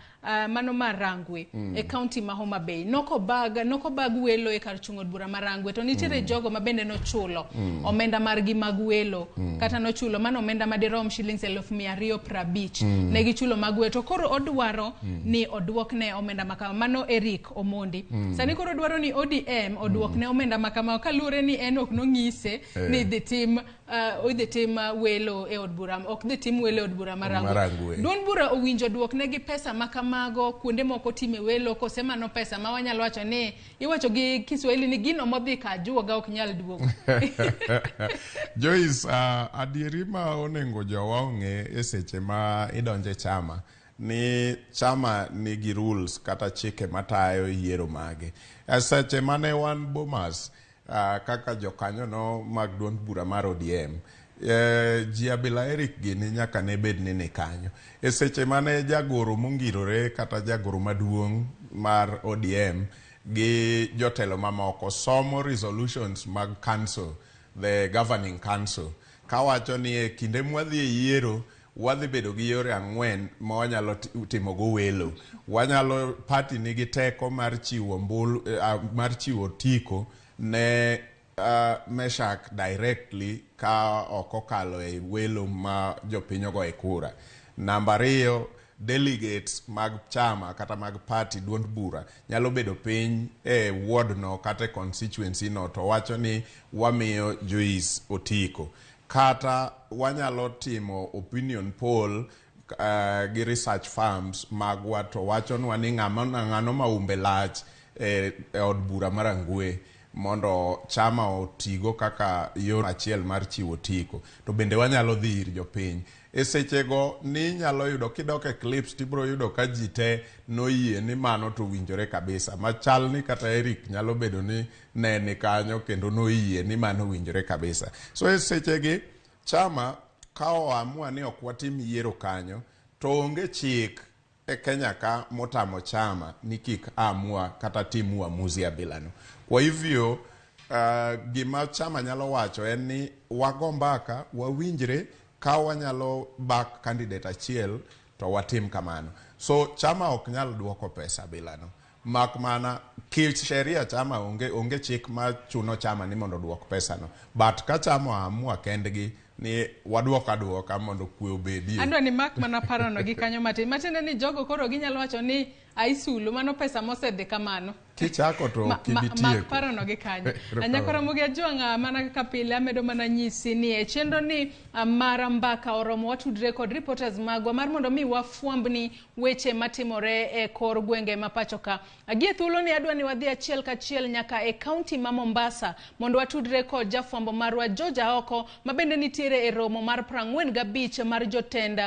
mano mar Rangwe e kaunti ma Homa Bay. Nokobag welo e kar chung' od bura ma Rangwe, to nitiere jogo ma bende nochulo omenda margi mag welo, kata nochulo mano omenda madirom shillings 250,000. Ne gichulo mag welo, to koro odwaro ni oduokne omenda makama. Mano Eric Omondi. Sani koro odwaro ni ODM oduokne omenda makama kaluwore ni en ok nong'ise ni idhi tim welo e od bura, ok dhi tim welo e od bura ma Rangwe. Rangwe. Duond bura owinjo duokne gi pesa ma kamago kuonde moko time welo, kose mano pesa ma wanyalo wacho ni iwacho gi Kiswahili ni gino modhi ka ajuoga ok nyal duogo? Joyce, adieri ma onego jowa ong'e e seche ma idonje chama ni chama nigi rules kata chike matayo yiero mage. E seche mane wan Bomas, kaka jokanyono mag duond bura mar ODM, ji abila Eric gini nyaka ne bed ni kanyo. E seche mane jagoro mongirore kata jagoro maduong' mar ODM gi jotelo mamoko somo resolutions mag council, the governing council, kawacho ni e kinde mwadhi e yiero wadhi bedo gi yore ang'wen ma wanyalo timogo welo. Wanyalo, party nigi teko mar chiwo mbul, mar chiwo tiko ne Meshak directly ka ok okalo e welo ma jopiny ogoye kura. Namba 2, delegates mag chama kata mag party, duond bura, nyalo bedo piny e ward no kata e constituency no to wacho ni wamiyo Joyce otiko. Kata wanyalo timo opinion poll gi research firms magwa to wachonwa ni ng'ama ng'ano ma umbe lach e od bura mar Rangwe mondo chama otigo kaka yor achiel mar chiwo tiko. To bende wanyalo dhi ir jopiny. E sechego ni inyalo yudo kidok e clips tibiro yudo ka ji te noyie ni mano to winjore kabisa. Machal ni kata Eric nyalo bedo ni ne ni kanyo kendo noyie ni mano winjore kabisa. So e sechegi chama ka oamua ni ok watim yiero kanyo, to onge chik e Kenya ka motamo chama ni kik amua kata tim uamuzi abilano. Kwa hivyo gima chama nyalo wacho en ni wago mbaka, wawinjre ka wanyalo back candidate achiel to watim kamano. So chama ok nyal duoko pesa bilano. Mak mana ki sheria chama onge chik ma chuno chama ni mondo oduok pesano. But ka chama oamua kendgi ni waduok aduoka mondo kwe obedie. Adwa ni mak mana parono gi kanyo matin. Matiende ni jogo koro ginyalo wacho ni aisulu mano pesa mosedhi kamano. Kichako to ok ibi Mak tieko. parono gi kanyo. Erokamano. Nyakora Ajwang', mana kaka pile amedo mana nyisi ni e chenro ni mar mbaka oromo watudre kod reporters magwa mar mondo mi wafwambni weche matimore e kor gwenge ma pacho ka. Gie thuolo ni adwa ni wadhi achiel kachiel nyaka e kaunti ma Mombasa mondo watudre kod jafwambo marwa George Aoko ma bende nitiere e romo mar 45 mar jotend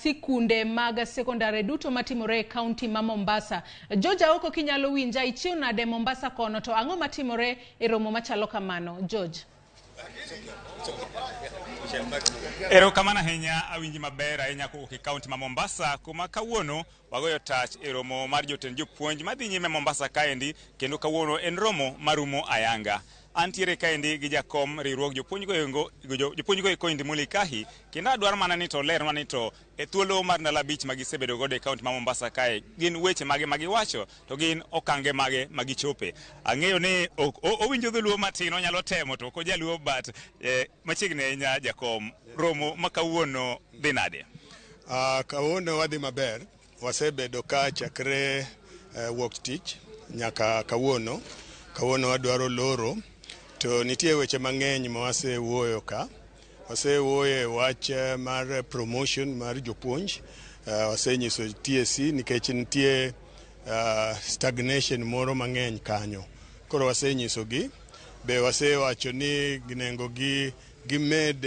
sikunde mag sekondari duto matimore e kaunti ma Mombasa. George Aoko, kinyalo winja, ichiew nade Mombasa kono, to ang'o matimore e romo machalo kamano? George. Erokamano ahinya, awinji maber ahinya kowuok e kaunti ma Mombasa, kuma kawuono wagoyo tach e romo mar jotend jopuonj madhi nyime Mombasa kaendi, kendo kawuono en romo marumo ayanga. Antiere kaendi gi jakom riwruog jopuonj go eko Indi Mulikahi, kendo adwaro mana ni to olerwa ni to e thuolo mar ndalo 5 ma gisebedo godo e kaunti ma Mombasa kae, gin weche mage ma giwacho to gin okange mage ma gichope. Ang'eyo ni owinjo dholuo matin, onyalo temo to ok ojaluo, but machiegni ahinya jakom, romo ma kawuono dhi nade? Kawuono wadhi maber. Wasebedo ka chakre wuok tich nyaka kawuono. Kawuono wadwaro loro, to nitie weche mang'eny ma wasewuoyo ka. Wasewuoyo e wach mar promotion mar jopuonj. Wasenyiso TSC nikech nitie stagnation moro mang'eny kanyo. Koro wasenyisogi. Be wasewacho ni nengo gi gimed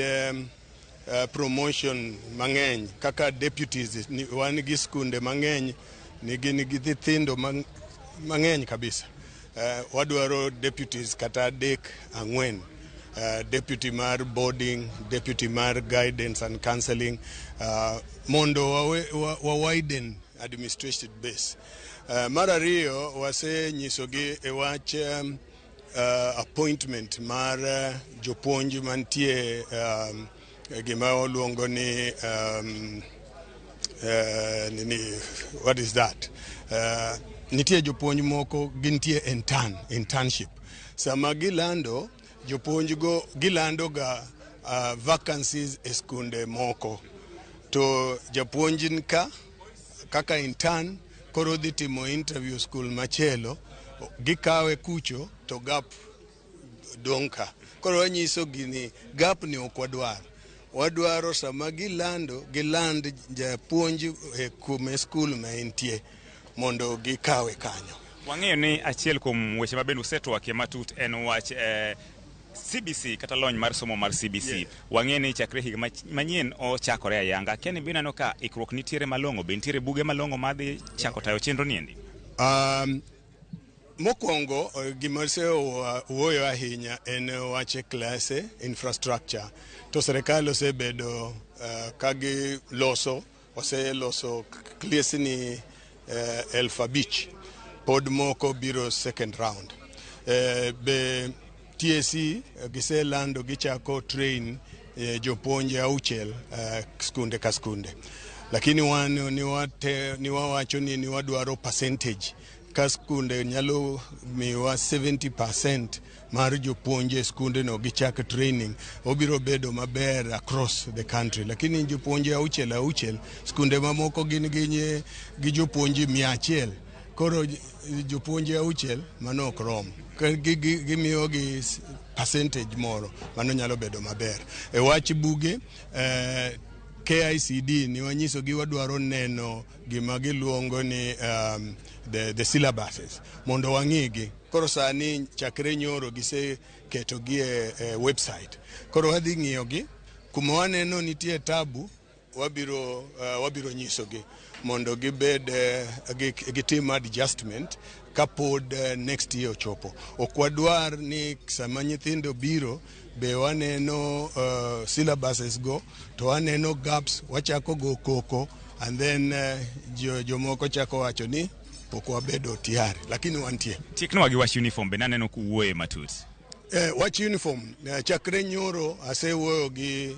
promotion mang'eny kaka deputies. Wan gi skunde mang'eny nigi nyithindo mang'eny kabisa. Wadwaro deputies kata adek ang'wen. Deputy mar boarding, deputy mar guidance and counseling, mondo wa widen administrative base. Mar ariyo, wasenyisogi e wach appointment mar jopuonj mantie gima oluongo ni nini, what is that? Nitie jopuonj moko gintie internship. Sama gilando jopuonj go, gilando ga vacancies e skunde moko, to japuonj ka kaka intern koro dhi timo interview school machielo, gikawe kucho to gap dong' ka. Koro wanyiso gini gap ni ok wadwar. Wadwaro sama gilando, giland japuonj e kume skul ma entie mondo gikawe kanyo. Wang'eyo ni achiel kuom weche ma bende usetwakie matut en wach CBC kata lony mar somo mar CBC. Wang'eyo ni chakre higa manyien ochakore ayanga. Akia ni be ineno ka ikruok nitiere malong'o, be nitiere buge malong'o madhi chako tayo chenro ni endi? Mokwongo gima osewuoyo ahinya en wach klase infrastructure, to sirikal osebedo ka giloso, oseloso klesni 5,000, pod moko biro second round. Be TSC giselando gichako train jopuonje 6 skunde ka skunde, lakini wan ni wawacho ni wadwaro percentage ka skunde nyalo miwa 70% mar jopuonje e skunde no gichak training, obiro bedo maber across the country. Lakini jopuonje 6 6, skunde mamoko gin gi jopuonje 100, koro jopuonje 6 mano ok rom. Gimiyogi percentage moro, mano nyalo bedo maber. E wach buge, KICD ni wanyisogi wadwaro neno gima giluongo ni the syllabuses mondo wang'igi. Koro sani chakre nyoro giseketogi e website, koro wadhi ng'iyogi. Kuma waneno nitie tabu, wabiro nyisogi mondo gibed gitim adjustment kapod next year ochopo. Ok wadwar ni sama nyithindo biro be waneno syllabuses go to waneno gaps, wachako go koko and then jomoko chako wacho ni pok wabedo tayari, lakini wantie. Tieknwa gi wach uniform, be naneno kuwuoye matut. Wach uniform, chakre nyoro asewuoyo gi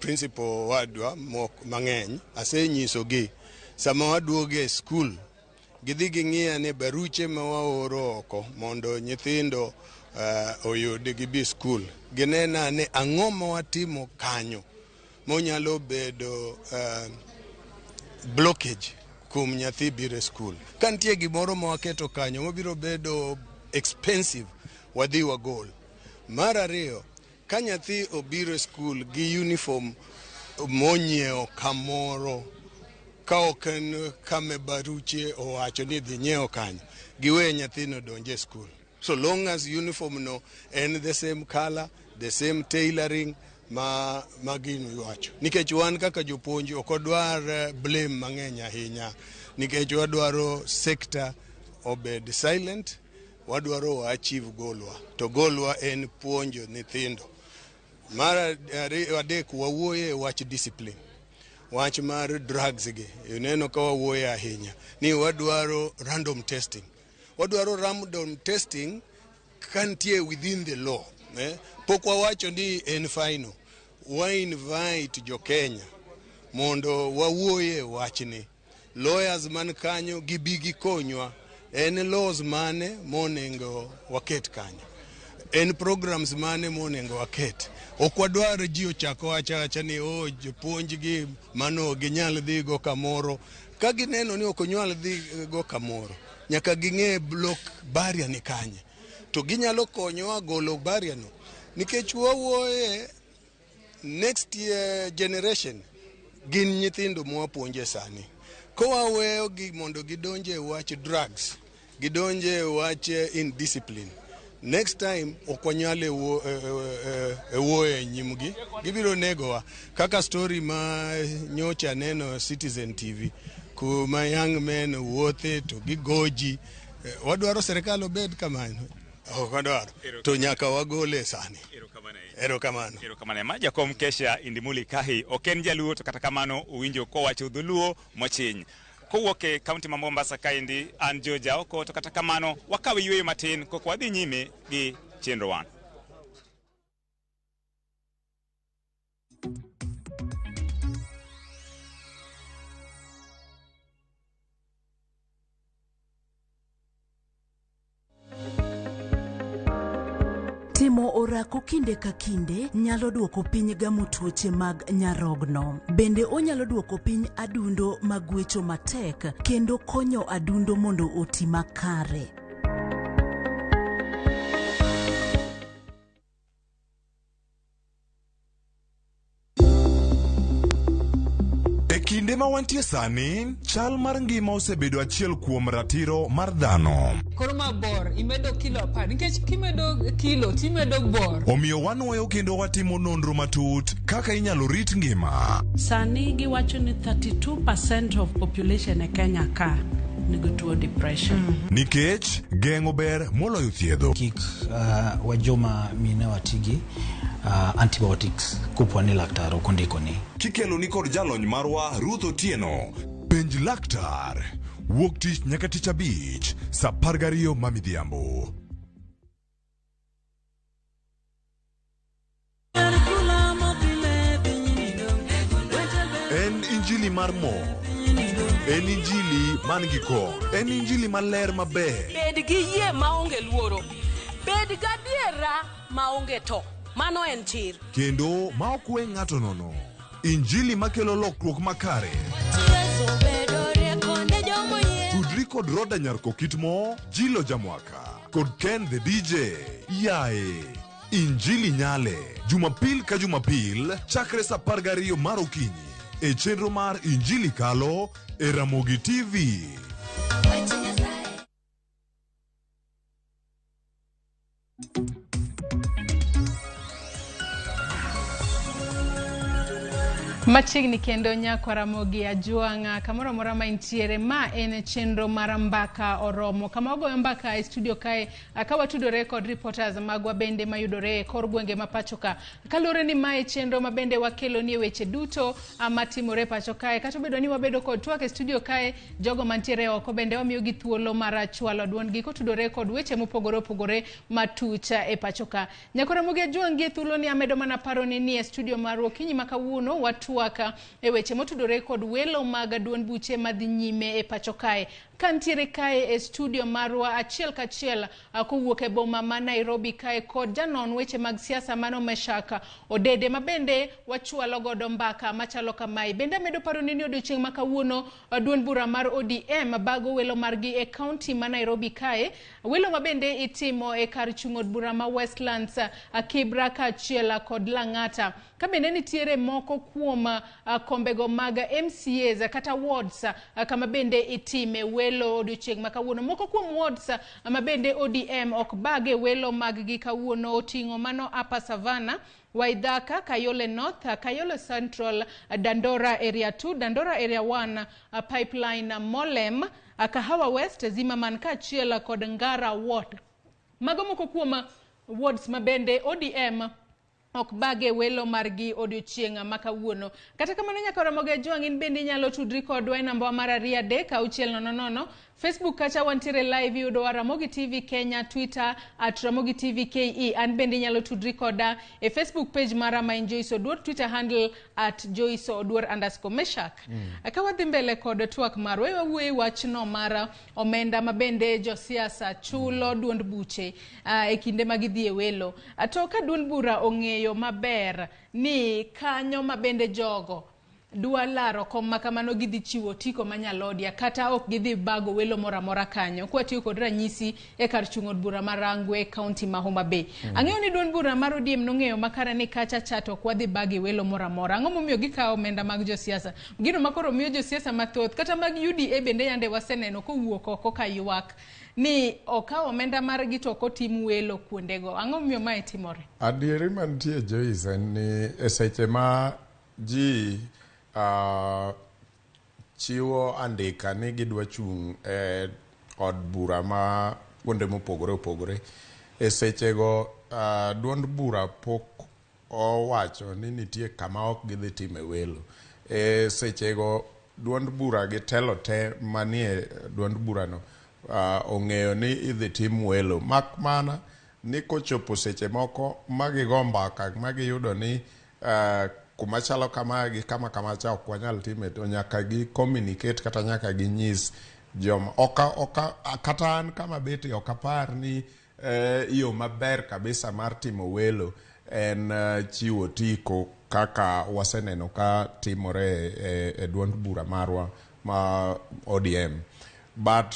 principal wadwa mang'eny, asenyisogi sama waduogo e skul gidhi ging'iya ni baruche ma waoro oko mondo nyithindo oyud gibi skul, ginena ni ang'o ma watimo kanyo monyalo bedo blockage kuom nyathi biro e skul. Ka nitie gimoro ma waketo kanyo mabiro bedo expensive, wadhi wagol. Mar ariyo, ka nyathi obiro e skul gi uniform monyiewo kamoro ka ok en kame baruche owacho ni dhi nyiewo kanyo, giwe nyathino donj e skul so long as uniform no en the same color, the same tailoring ma gino iwacho. Nikech wan kaka jopuonj ok odwar blame mang'eny ahinya, nikech wadwaro sector obed silent, wadwaro wa achieve goalwa, to goalwa en puonjo nyithindo. Mar adek, wawuoye wach discipline, wach mar drugs gi ineno ka wawuoye ahinya ni wadwaro random testing, wadwaro random testing ka nitie within the law. Pok wawacho ni en final. Wa invite jo Kenya mondo wawuoye wachni. Lawyers man kanyo gibi gikonywa, en laws mane monego waket kanyo, en programs mane monego waket. Ok wadwar ji ochak wacha awacha ni oh, jopuonj gi mano ginyal dhi go kamoro. Ka gineno ni ok onyal dhi go kamoro, nyaka ging'e block barrier ni kanye to ginyalo konyowa golo barrier no, nikech wawuoye next year generation gin nyithindo mwapuonje sani. Kowaweyo gi mondo gidonje e wach drugs, gidonje e wach indiscipline, next time ok wanyal e wuoyo e nyimgi, gibiro negowa kaka story ma nyocha neno Citizen TV kuma young men wuothe to gigoji. Wadwaro sirikal obed kamano? Ok wadwaro. To nyaka wagole sani. Erokamano. Erokamano. Ma jakom Kesha Indimuli Kahi ok en jaluo to kata kamano uwinjo kowacho dholuo mochiny. Kowuok e kaunti ma Mombasa kaendi an George Aoko to kata kamano wakawe yueyo matin kok wadhi nyime gi chenro wan. Timo orako kinde ka kinde nyalo duoko piny gamo tuoche mag nyarogno. Bende onyalo duoko piny adundo magwecho matek kendo konyo adundo mondo oti makare. E kinde ma wantie sani, chal mar ngima osebedo achiel kuom ratiro mar dhano. Koro ma bor imedo kilo 10 nikech kimedo kilo timedo bor. Omiyo wanwoyo kendo watimo nonro matut kaka inyalo rit ngima. Sani giwacho ni 32% of population e Kenya ka nigi tuo depression. Nikech geng'o ber moloyo thiedho. Kik wajoma mine watigi antibiotics kopo ni laktar ok ondikoni. Kikeloni kod jalony marwa Ruth Otieno. Penj laktar. Wuok tich nyaka tich abich saa 12 ma midhiambo. En injili mar mor. En injili man gi kor. En injili maler maber. Bed gi yie maonge luoro. Bed gadiera maonge to. Mano en chir. Kendo ma ok we ng'ato nono. Injili makelo lokruok makare. Tudri kod Roda Nyarko Kitmo, Jilo Jamwaka kod Ken the DJ. Yae. Injili nyale. Jumapil ka Jumapil chakre saa 12 mar okinyi. E chenro mar Injili Kalo e Ramogi TV. Machiegni kendo nyakwa Ramogi Ajwang'a kamoro amora ma intiere, ma en chenro mar Mbaka Oromo kama wagoyo mbaka e studio kae ka watudore kod reporters magwa bende mayudore e kor gwenge ma pacho ka. Kaluwore ni mae chenro ma bende wakelo nie weche duto matimore pacho kae, kata obedo ni wabedo kod twak e studio kae, jogo mantiere oko bende wamiyogi thuolo mar chwalo duondgi kotudore kod weche mopogore opogore matuch e pacho ka. Nyakwa Ramogi Ajwang' gi thuolo ni amedo mana paroni ni e studio marwa okinyi ma kawuono watwak e weche motudore kod welo mag duond buche madhi nyime e pacho kae. Ka ntiere kae e studio marwa achiel kachiel kowuok e boma ma Nairobi kae kod janon weche mag siasa mano Meshak Odede ma bende wachwalo godo mbaka machalo kamae. Bende amedo paroni ni odiochieng' ma kawuono duond bura mar ODM bago welo margi e kaunti ma Nairobi kae. Welo ma bende itimo e kar chung' od bura ma Westlands, Kibra kaachiel kod Lang'ata. Ka bende nitiere moko kuom kombego mag MCAs kata wards kama bende itime welo odiochieng' ma kawuono. Moko kuom wards ma bende ODM ok bage welo mag gi kawuono oting'o mano Upper Savannah, Waithaka, Kayole North, Kayole Central, Dandora Area 2, Dandora Area 1, Pipeline Molem, Kahawa West, Zimmerman kaachiel kod Ngara Ward. Mago moko kuom wards ma bende ODM ok bage welo margi odiochieng' ma kawuono. Kata kamano nyaka Ramogi Ajwang' in bende inyalo tudri kodwa e namba mar 2 3 6 0 0. Facebook kacha wantiere live iyudowa Ramogi TV Kenya, Twitter at Ramogi TV KE. An bende inyalo tudri koda e Facebook page mara ma en Joyce Oduor, Twitter handle at Joyce Oduor underscore Meshak. Ka wadhi mbele kod twak marwa, wawuoye wachno mar omenda ma bende josiasa chulo duond buche e kinde ma gidhi e welo. To ka duond bura ong'eyo maber ni kanyo ma bende jogo dwa laro kom ma kamano gidhi chiwo otiko manyalodia kata ok gidhi bago welo moro amora kanyo. Kwatiyo kod ranyisi e kar chung' od bura ma Rangwe, kaunti ma Homa Bay. Ang'eyo ni duond bura mar ODM nong'eyo makare ni kacha cha to ok wadhi bagi welo moro amora. Ang'o momiyo gikawo omenda mag josiasa? Gino ma koro miyo josiasa mathoth kata mag UDA bende yande waseneno kowuok oko ka ywak ni okawo omenda margi to ok otim welo kuondego. Ang'o momiyo mae timore? Adieri mantie Joyce en ni e seche ma ji chiwo andika ni gidwa chung' e od bura ma kuonde mopogore opogore. E sechego duond bura pok owacho ni nitie kama ok gidhi time welo. E sechego duond bura gi telo te manie duond burano ong'eyo ni idhi tim welo. Mak mana ni kochopo seche moko ma gigo mbaka ma giyudo ni kuma chalo kama gi kama kamacha ok wanyal time, to nyaka gi communicate kata nyaka ginyis joma oka kata an kama bete ok apar ni yo maber kabisa mar timo welo en chiwo otiko kaka waseneno ka timore e duond bura marwa ma ODM. But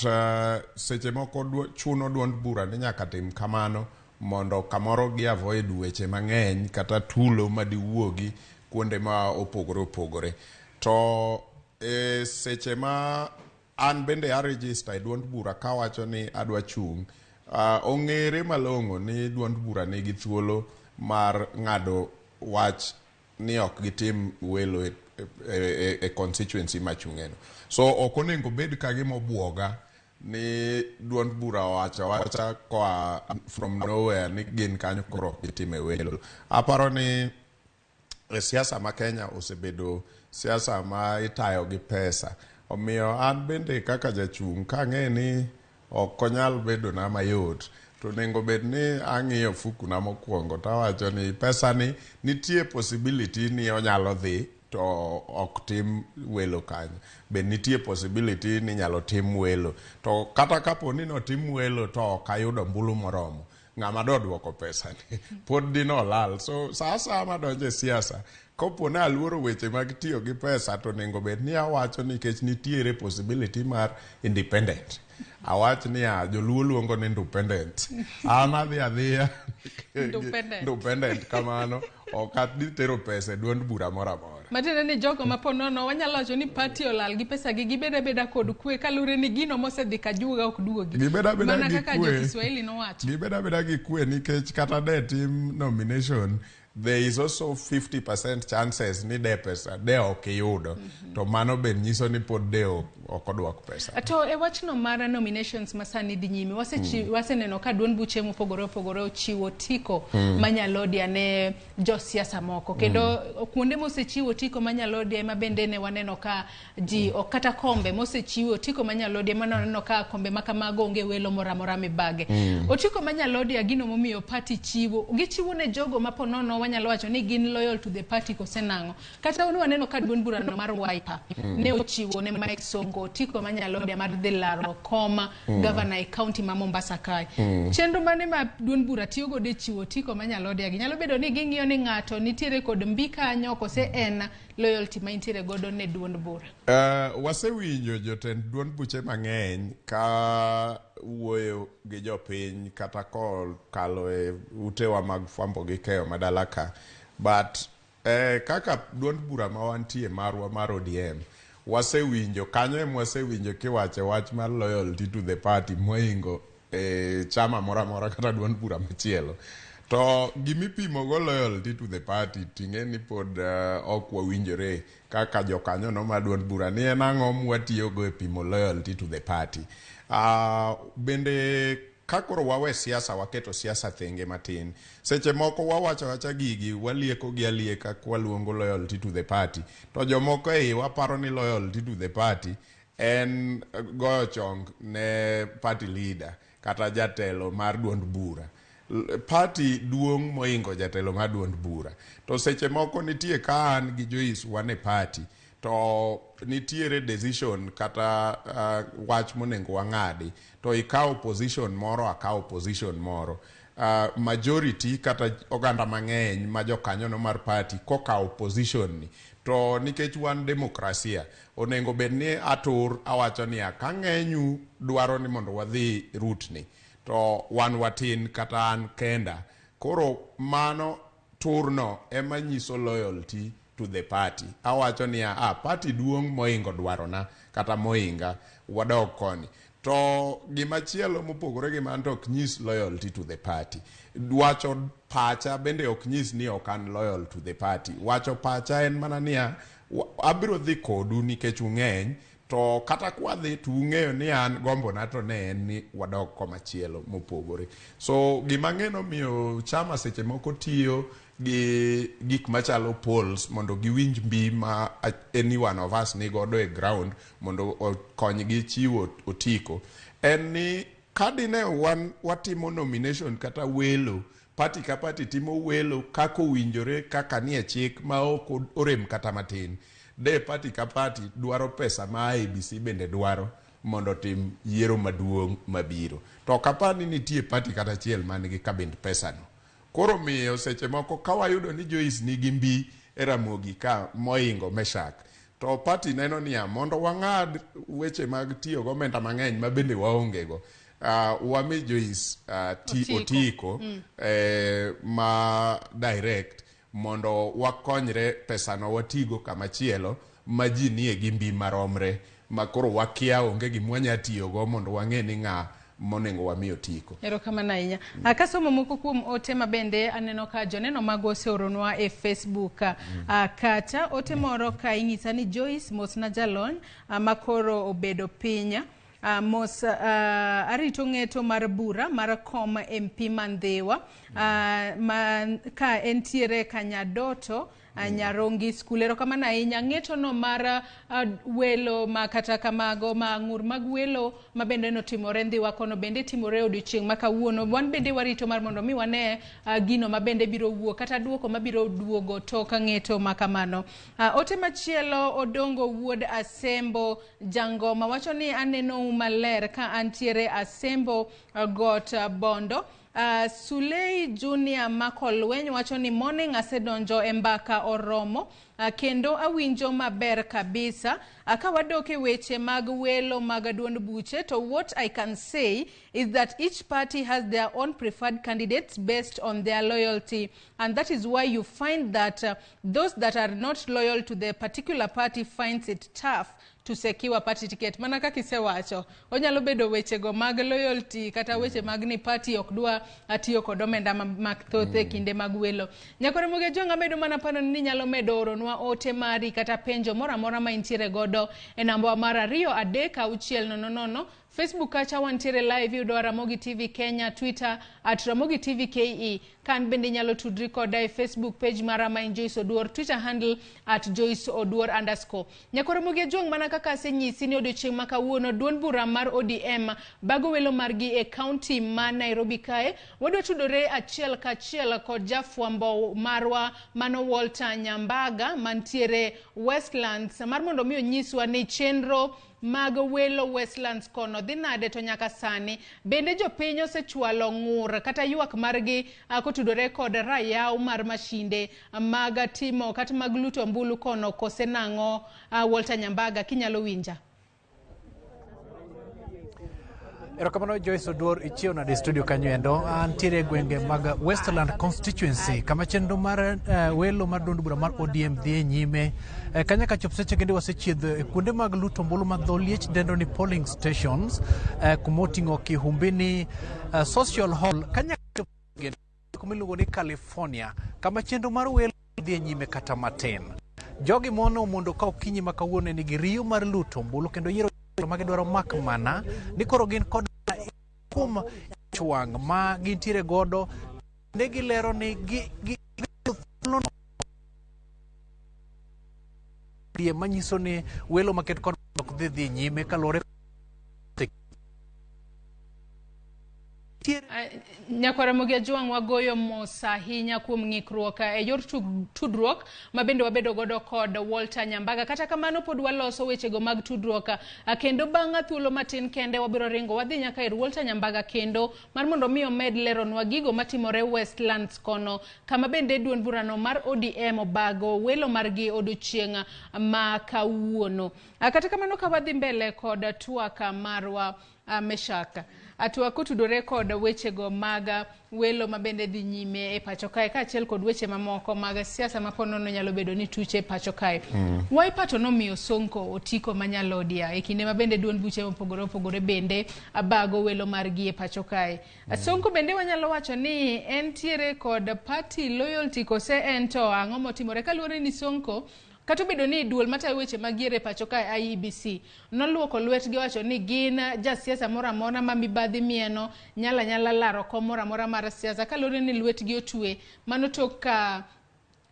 seche moko chuno duond bura ni nyaka tim kamano mondo kamoro gi avoid weche mang'eny kata tulo madiwuogi kuonde ma opogore opogore. To e seche ma an bende a register e duond bura kawacho ni adwa chung', ong'ere malong'o ni duond bura nigi thuolo mar ng'ado wach ni ok gitim welo e constituency machung'eno. So ok onego bed ka gima obuoga ni duond bura owacho awacha koa from nowhere ni gin kanyo koro ok gitime welo. Aparo ni e siasa ma Kenya osebedo siasa ma itayo gi pesa. Omiyo an bende kaka jachung' kang'e ni ok onyal bedo na mayot, to onego bed ni ang'iyo fukuna mokwongo tawacho ni pesa ni nitie possibility ni onyalo dhi to ok tim welo kanyo. Be nitie possibility ni inyalo tim welo. To kata kapo ni notim welo to ok ayudo ombulu moromo, ng'ama do duoko pesa ni pod dinolal. So sa asaya madonjo e siasa, kopo ni aluoro weche mag tiyo gi pesa, to onego bed ni awacho nikech nitiere possibility mar independent. Awach niya, joluo luongo ni independent. An adhi adhiya Independent. independent kamano, ok adhi tero pesa e duond bura moro amora. Matiende ni jogo ma po nono wanyalo wacho ni party olal gi pesa gi, gibed abeda kod kwe kaluwore ni gino mosedhi kajuoga ok duogi. Gibed abeda Mana gi kaka kwe. jo Kiswahili nowacho. Gibed abeda gi kwe nikech kata de tim nomination, there is also 50% chances ni de pesa de ok iyudo. To mano be nyiso ni pod de ok odwok pesa. To e wachno mar nominations ma sani dhi nyime, waseneno ka duond buche mopogore opogore ochiwo otiko ma Nyalodia ne josiasa moko. Kendo kuonde mosechiwo otiko ma Nyalodia ema bende ne waneno ka ji ok kata kombe mosechiwo otiko ma Nyalodia ema ne waneno ka kombe ma kamago onge welo moro amora mibage. Otiko ma Nyalodia gino momiyo party chiwo, gichiwo ne jogo ma po nono wanyalo wacho ni gin loyal to the party kose nang'o. Kata ne waneno ka duond burano mar Wiper ne ochiwo ne Mike Sonko otiko ma Nyalodia mar dhi laro koma gavana e county ma Mombasa kae. Chenro mane ma duond bura tiyo godo e chiwo otiko ma Nyalodia gi? Nyalo bedo ni ging'iyo ni ng'ato nitiere kod mbi kanyo kose en loyalty ma intiere godo ne duond bura. Wasewinjo jotend duond buche mang'eny ka wuoyo gi jopiny kata kokalo e utewa mag fwambo gi keyo madala ka. But kaka duond bura ma wantie marwa mar ODM, wasewinjo kanyo ema wasewinjo kiwacho wach mar loyalty to the party mohingo chama moro amora kata duond bura machielo. To gimipimo go loyalty to the party ting'e ni pod ok wawinjore kaka jokanyono mar duond bura ni en ang'o mwatiyogo e pimo loyalty to the party. Bende ka koro wawe siasa, waketo siasa thenge matin, seche moko wawacho awacha gigi, walieko gi alieka kwaluongo loyalty to the party, to jomoko ei waparo ni loyalty to the party en goyo chong ne party leader kata jatelo mar duond bura. Party duong' mohingo jatelo mar duond bura. To seche moko nitie ka an gi Joyce wan e party, to nitiere decision kata wach monego wang'adi, to ikawo position moro, akawo position moro. Majority kata oganda mang'eny ma jokanyono mar party kokawo position ni, to nikech wan demokrasia, onego bed ni atur awacho niya, ka ng'enyu dwaro ni mondo wadhi route ni, to wan watin kata an kenda. Koro mano turno ema nyiso loyalty to the party. Awacho niya, party duong' mohingo dwarona kata mohinga, wadog koni. To gimachielo mopogore gi mano to ok nyis loyalty to the party. Wacho pacha bende ok nyis ni ok an loyal to the party. Wacho pacha en mana niya, abiro dhi kodu nikech ung'eny, To kata kwadhi to ung'eyo ni an gombona to ne en ni wadog komachielo mopogore. So gima ang'e nomiyo chama seche moko tiyo gi gik machalo polls mondo giwinj mbi ma any one of us ni godo e ground mondo okonygi chiwo otiko en ni kadine wan watimo nomination kata welo, party ka party timo welo kaka owinjore, kaka nie chik ma ok orem kata matin, de party ka party dwaro pesa ma IEBC bende dwaro mondo otim yiero maduong' mabiro. To ok apar ni nitie party kata achiel man gi kabind pesano. Koro miyo seche moko ka wayudo ni Joyce nigi mbi e Ramogi ka moingo Meshak, to party neno niya mondo wang'ad weche mag tiyo gomenda mang'eny ma bende waonge go, wami Joyce otiko ma direct mondo wakonyre pesano watigo kamachielo ma ji nie gi mbi maromre ma koro wakia onge gima wanya tiyogo mondo wang'e ni ng'a monego wami otiko. Erokamano ahinya. Kasomo moko kuom ote ma bende aneno ka joneno magwa oseoronwa e Facebook. Kata ote moro ka inyisa ni Joyce mosna jalony makoro obedo piny. Mos arito ng'eto mar bura mar kom MP Mandhiwa ka entiere Kanyadoto Nyarongi School. Erokamano ahinya. Ng'eto no mar welo ma kata kamago ma ng'ur mag welo ma bende notimore Ndhiwa kono bende timore odiochieng' ma kawuono. Wan bende warito mar mondo mi wane gino ma bende biro wuok kata duoko mabiro duogo tok ng'eto ma kamano. Ote machielo Odongo wuod Asembo Jangoma wacho ni anenou maler ka antiere Asembo got Bondo. Sulei Junior Makolweny wacho ni morning asedonjo e mbaka oromo kendo awinjo maber kabisa. Ka wadok e weche mag welo mag duond buche, to what I can say is that each party has their own preferred candidates based on their loyalty, and that is why you find that those that are not loyal to the particular party finds it tough to secure party ticket. Mana kaka isewacho, onyalo bedo wechego mag loyalty kata weche mag ni party ok dwa tiyo kod omenda mathoth e kinde mag welo. Nyakore Moge Jwang' amedo mana paro ni inyalo medo oronwa ote mari kata penjo moro amora ma intiere godo e namba mar 2 3 6 0 0. Facebook kacha wantiere live, iyudo Ramogi TV Kenya, Twitter at Ramogi TV KE. Kan bende inyalo tudri koda e Facebook page mara ma en Joyce Oduor, Twitter handle at Joyce Oduor _. Nyakore Moge Jwang' mana kaka asenyisi ni odiochieng' ma kawuono duond bura mar ODM bago welo margi e county ma Nairobi kae. Wadwa tudore achiel kachiel kod jafwambo marwa mano Walter Nyambaga mantiere Westlands mar mondo mi onyiswa ni chenro mag welo Westlands kono dhi nade to nyaka sani bende jopiny osechwalo ng'ur kata ywak margi kotudore kod rayaw mar mashinde mag timo kata mag luto ombulu kono kose nang'o. Walter Nyambaga kinyalo winja. Erokamano Joyce Oduor, ichiew nade studio kanyo endo. Antiere e gwenge mag Westland constituency kama chenro mar welo mar duond bura mar ODM dhi e nyime. Kanyaka chop seche kende wasechiedho e kuonde mag luto ombulu ma dho liech dendo ni polling stations, kuma oting'o Kihumbini Social Hall kanyaka chop kuma iluongo ni California kama chenro mar welo dhi e nyime kata matin. Jogi mono mondo ka okinyi ma kawuono nigi riyo mar luto ombulu kendo yiero ma gidwaro mak mana ni koro gin kod kuom chwang' ma gintiere godo ne gilero ni gi manyiso ni welo maket kod ok dhi nyime kaluwore. Nyakwara Ramogi Ajwang' wagoyo mos ahinya kuom ng'ikruok e yor tudruok ma bende wabedo godo kod Walter Nyambaga. Kata kamano pod waloso wechego mag tudruok kendo bang' thuolo matin kende wabiro ringo wadhi nyaka ir Walter Nyambaga kendo mar mondo mi omed leronwa gigo matimore Westlands kono kama bende duond burano mar ODM obago welo margi odiochieng' ma kawuono. Kata kamano ka wadhi mbele kod twak marwa Meshak, atwa kotudore kod wechego mag welo mabende dhi nyime e pacho kae kaachiel kod weche mamoko mag siasa ma ponono nyalo bedo ni tuche e pacho kae. Wiper to nomiyo Sonko otiko manyalodia e kinde ma bende duond buche mopogore opogore bende abago welo margi e pacho kae. Sonko bende wanyalo wacho ni entiere kod party loyalty kose en to ang'o motimore kaluwore ni Sonko Kata obedo ni duol matayo weche mag yiero e pacho ka IEBC noluoko lwetgi wacho ni gin jasiasa moro amora ma mibadhi mieno nyala nyala laro kom moro amora mar siasa kaluwore ni lwetgi otwe. Mano tok ka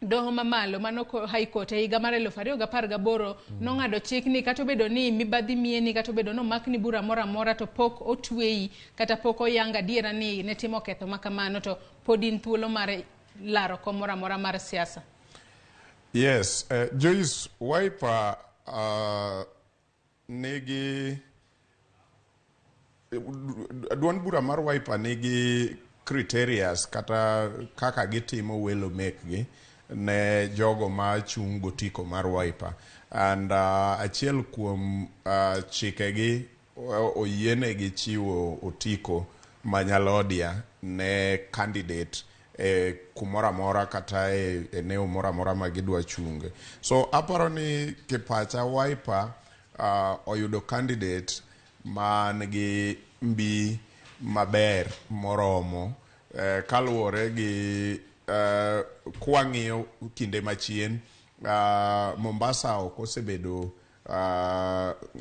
doho mamalo mano High Court e higa mar 2018 nong'ado chik ni kata obedo ni mibadhi mieni, kata obedo ni omakni bura moro amora, to pok otweyi kata pok oyang adiera ni ne timo ketho ma kamano, to pod in thuolo mar laro kom moro amora mar siasa. Yes, Joyce, Wiper nigi duond bura mar Wiper nigi criterias kata kaka gitimo welo mekgi ne jogo ma chung' gotiko mar Wiper, and achiel kuom chikegi oyienegi chiwo otiko manyalodia ne candidate e kumoro amora kata e eneo moro amora ma gidwa chunge. So aparo ni kipacha Wiper oyudo candidate man gi mbi maber moromo, kaluwore gi kwang'iyo kinde machien, Mombasa ok osebedo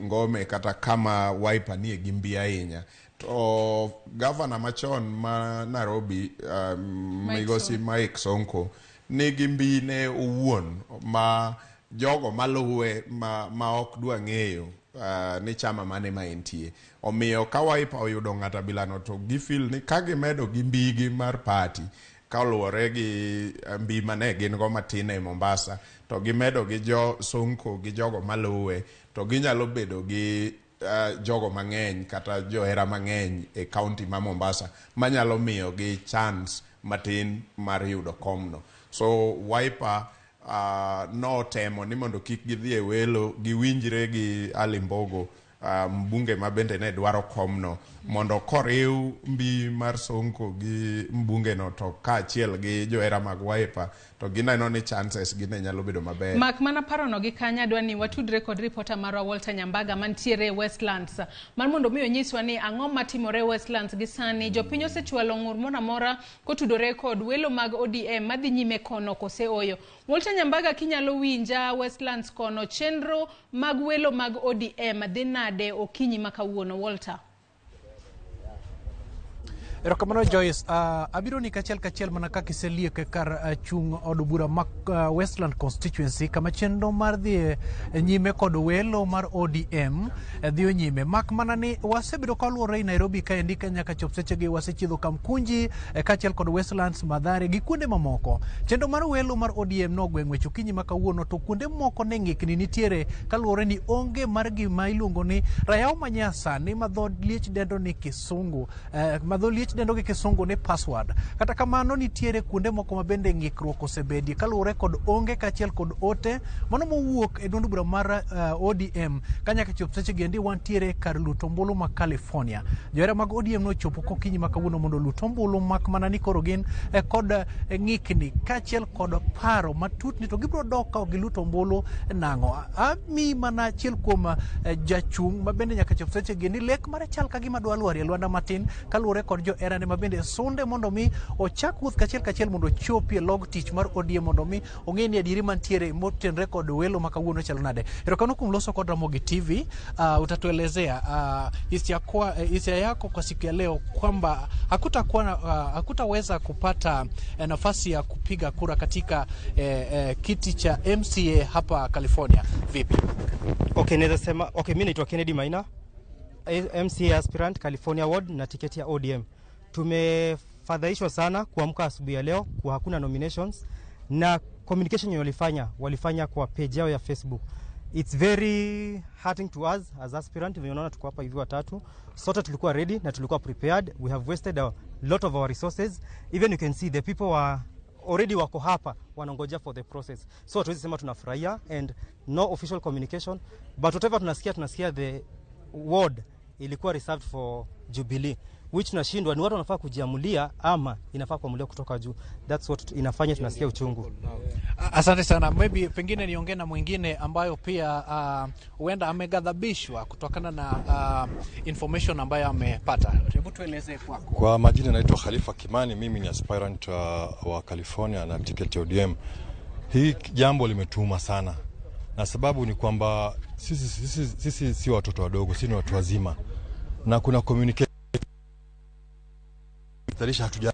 ngome kata kama Wiper nie gi mbi ahinya. To gavana machon ma Nairobi, migosi Mike Sonko, nigi mbi ne owuon ma jogo maluwe ma ok dwa ng'eyo ni chama mane ma entie. Omiyo ka Wiper oyudo ng'ato abilano, to gifeel ni ka gimedo gi mbigi mar party kaluwore gi mbi mane gin go matin e Mombasa, to gimedo gi jo Sonko gi jogo maluwe, to ginyalo bedo gi jogo mang'eny kata johera mang'eny e county ma Mombasa manyalo miyo gi chance matin mar yudo komno. So Wiper notemo ni mondo kik gidhi e welo, giwinjre gi Ali Mbogo, mbunge ma bende ne dwaro komno, mondo koriw mbi mar Sonko gi mbunge no to kaachiel gi johera mag Wiper, to gineno ni chances gi ne nyalo bedo maber. Mak mana parono gi kanya, adwa ni watudre kod ripota marwa Walter Nyambaga mantiere Westlands mar mondo mi onyiswa ni ang'o matimore Westlands gi sani. Jopiny osechwalo ng'ur moro amora kotudore kod welo mag ODM madhi nyime kono kose oyo. Walter Nyambaga, kinyalo winja Westlands kono, chenro mag welo mag ODM dhi nade okinyi ma kawuono, Walter? Erokamano Joyce, abiro ni kachiel kachiel mana kaka iseliek kar chung' od bura ma Westland constituency, kama chenro mar dhi nyime kod welo mar ODM dhiyo nyime. Mak mana ni wasebedo ka waluorore i Nairobi kaendi ka nyaka chop sechegi wasechiedho Kamkunji kaachiel kod Westlands, Mathare gi kuonde mamoko. Chenro mar welo mar ODM nogwe ng'wech okinyi ma kawuono, to kuonde moko ne ng'ikni nitiere kaluwore ni onge mar gima iluongo ni rayaw manyasani ma dho liech dendo ni kisungu, ma dho liech dendo gi kisungu ni password. Kata kamano nitiere kuonde moko ma bende ng'ikruok osebedie kaluwore kod onge kaachiel kod ote mano mowuok e duond bura mar ODM. Ka nyaka chop sechegi endi wantiere kar luto ombulu ma California. Johera mag ODM nochopo kokinyi ma kawuono mondo olut ombulu, mak mana ni koro gin kod ng'ikni kaachiel kod paro matut ni to gibiro dok ka ok giluto ombulu nang'o. Ami mana achiel kuom jachung' ma bende nyaka chop sechegi endi lek mare chal ka gima dwa lwar e lwanda matin kaluwore kod joherane ma bende sunde mondo mi ochak wuoth kachiel kachiel mondo ochopi e log tich mar ODM mondo mi ong'e ni adieri mantiere motenre kod welo ma kawuono chalo nade. Erokamano kuom loso kod Ramogi TV. Utatuelezea hisia yako kwa siku ya leo kwamba hakutaweza kupata nafasi ya kupiga kura katika kiti cha MCA hapa California. Vipi? Okay, naweza sema okay, mimi naitwa Kennedy Maina, MCA aspirant California Ward na tiketi ya ODM. Tumefadhaishwa sana kuamka asubuhi ya leo kwa hakuna nominations, na communication yenye walifanya kwa page yao ya Facebook. It's very hurting to us as aspirant. Unaona tuko hapa hivi watatu, sote tulikuwa ready na tulikuwa prepared. We have wasted a lot of our resources. Even you can see the people were already wako hapa wanangoja for the process. So hatuwezi sema tunafurahia, and no official communication, but whatever tunasikia the ward ilikuwa reserved for Jubilee, which tunashindwa ni watu wanafaa kujiamulia ama inafaa kuamulia kutoka juu. That's what inafanya tunasikia uchungu. Asante sana. Maybe pengine niongee na mwingine ambayo pia huenda ameghadhabishwa kutokana na information ambayo amepata. Hebu tueleze kwako. Kwa majina naitwa Khalifa Kimani, mimi ni aspirant wa California na ticket ya ODM. Hii jambo limetuuma sana. Na sababu ni kwamba sisi si watoto wadogo, sisi ni watu wazima, na kuna communication hatuja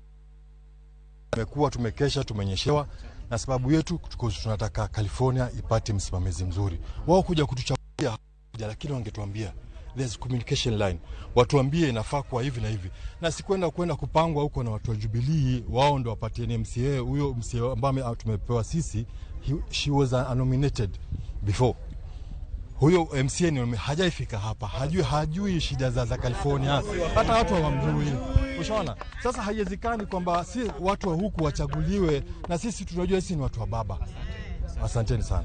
tumekuwa tumekesha, tumenyeshewa, na sababu yetu tunataka California ipate msimamizi mzuri. Wao kuja kutuchagulia, lakini wangetuambia there's communication line, watuambie inafaa kuwa hivi na hivi, na sikwenda kwenda kupangwa huko na watu wa Jubilee, wao ndo wapatie MCA. Huyo MCA ambaye tumepewa sisi, she was nominated before. Huyo MCA ni hajaifika hapa, hajui shida za California, hata watu hawamjui. Ushaona? Sasa haiwezekani kwamba si watu wa huku wachaguliwe na sisi tunajua sisi ni watu wa baba. Asanteni sana.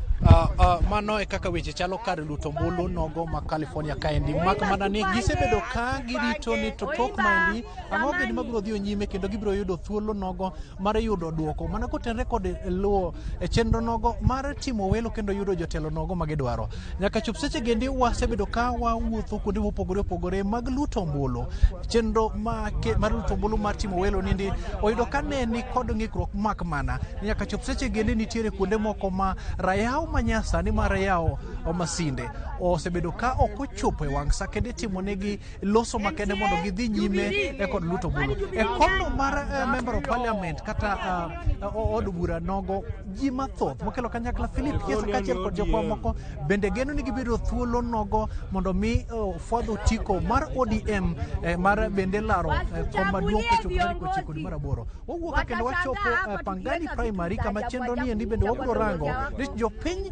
Mano e kaka weche chalo kar luto ombulu nogo ma California kaendi, mak mana ni gisebedo ka girito ni to tok maendi ang'o gini mabiro dhi nyime kendo gibiro yudo thuolo nogo mar yudo duoko mana kotenre kod luwo e chenro nogo mar timo welo kendo yudo jotelo nogo magidwaro. Nyaka chop seche gendi wasebedo ka wawuotho kuonde mopogore opogore mag luto ombulu. Chenro mar luto ombulu mar timo welo nindi oyudo ka ne ni kod ng'ikruok mak mana nyaka chop seche gendi nitiere kuonde moko ma rayaw manyasani mar yawo masinde osebedo ka ok ochopo e wang' sa kendo itimonegi loso makende mondo gidhi nyime e kod luto ombulu. E kono mar member of parliament kata od bura nogo ji mathoth mokelo kanyakla Philip Kiesa kaachiel kod jok mamoko bende geno ni gibiro thuolo nogo mondo mi fwadh otiko mar ODM mar bende laro kom maduong' kochopo tarik 9 mar 8. Wawuok kendo wachopo Pangani Primary kama chenro ni endi bende wabiro rango ni jopiny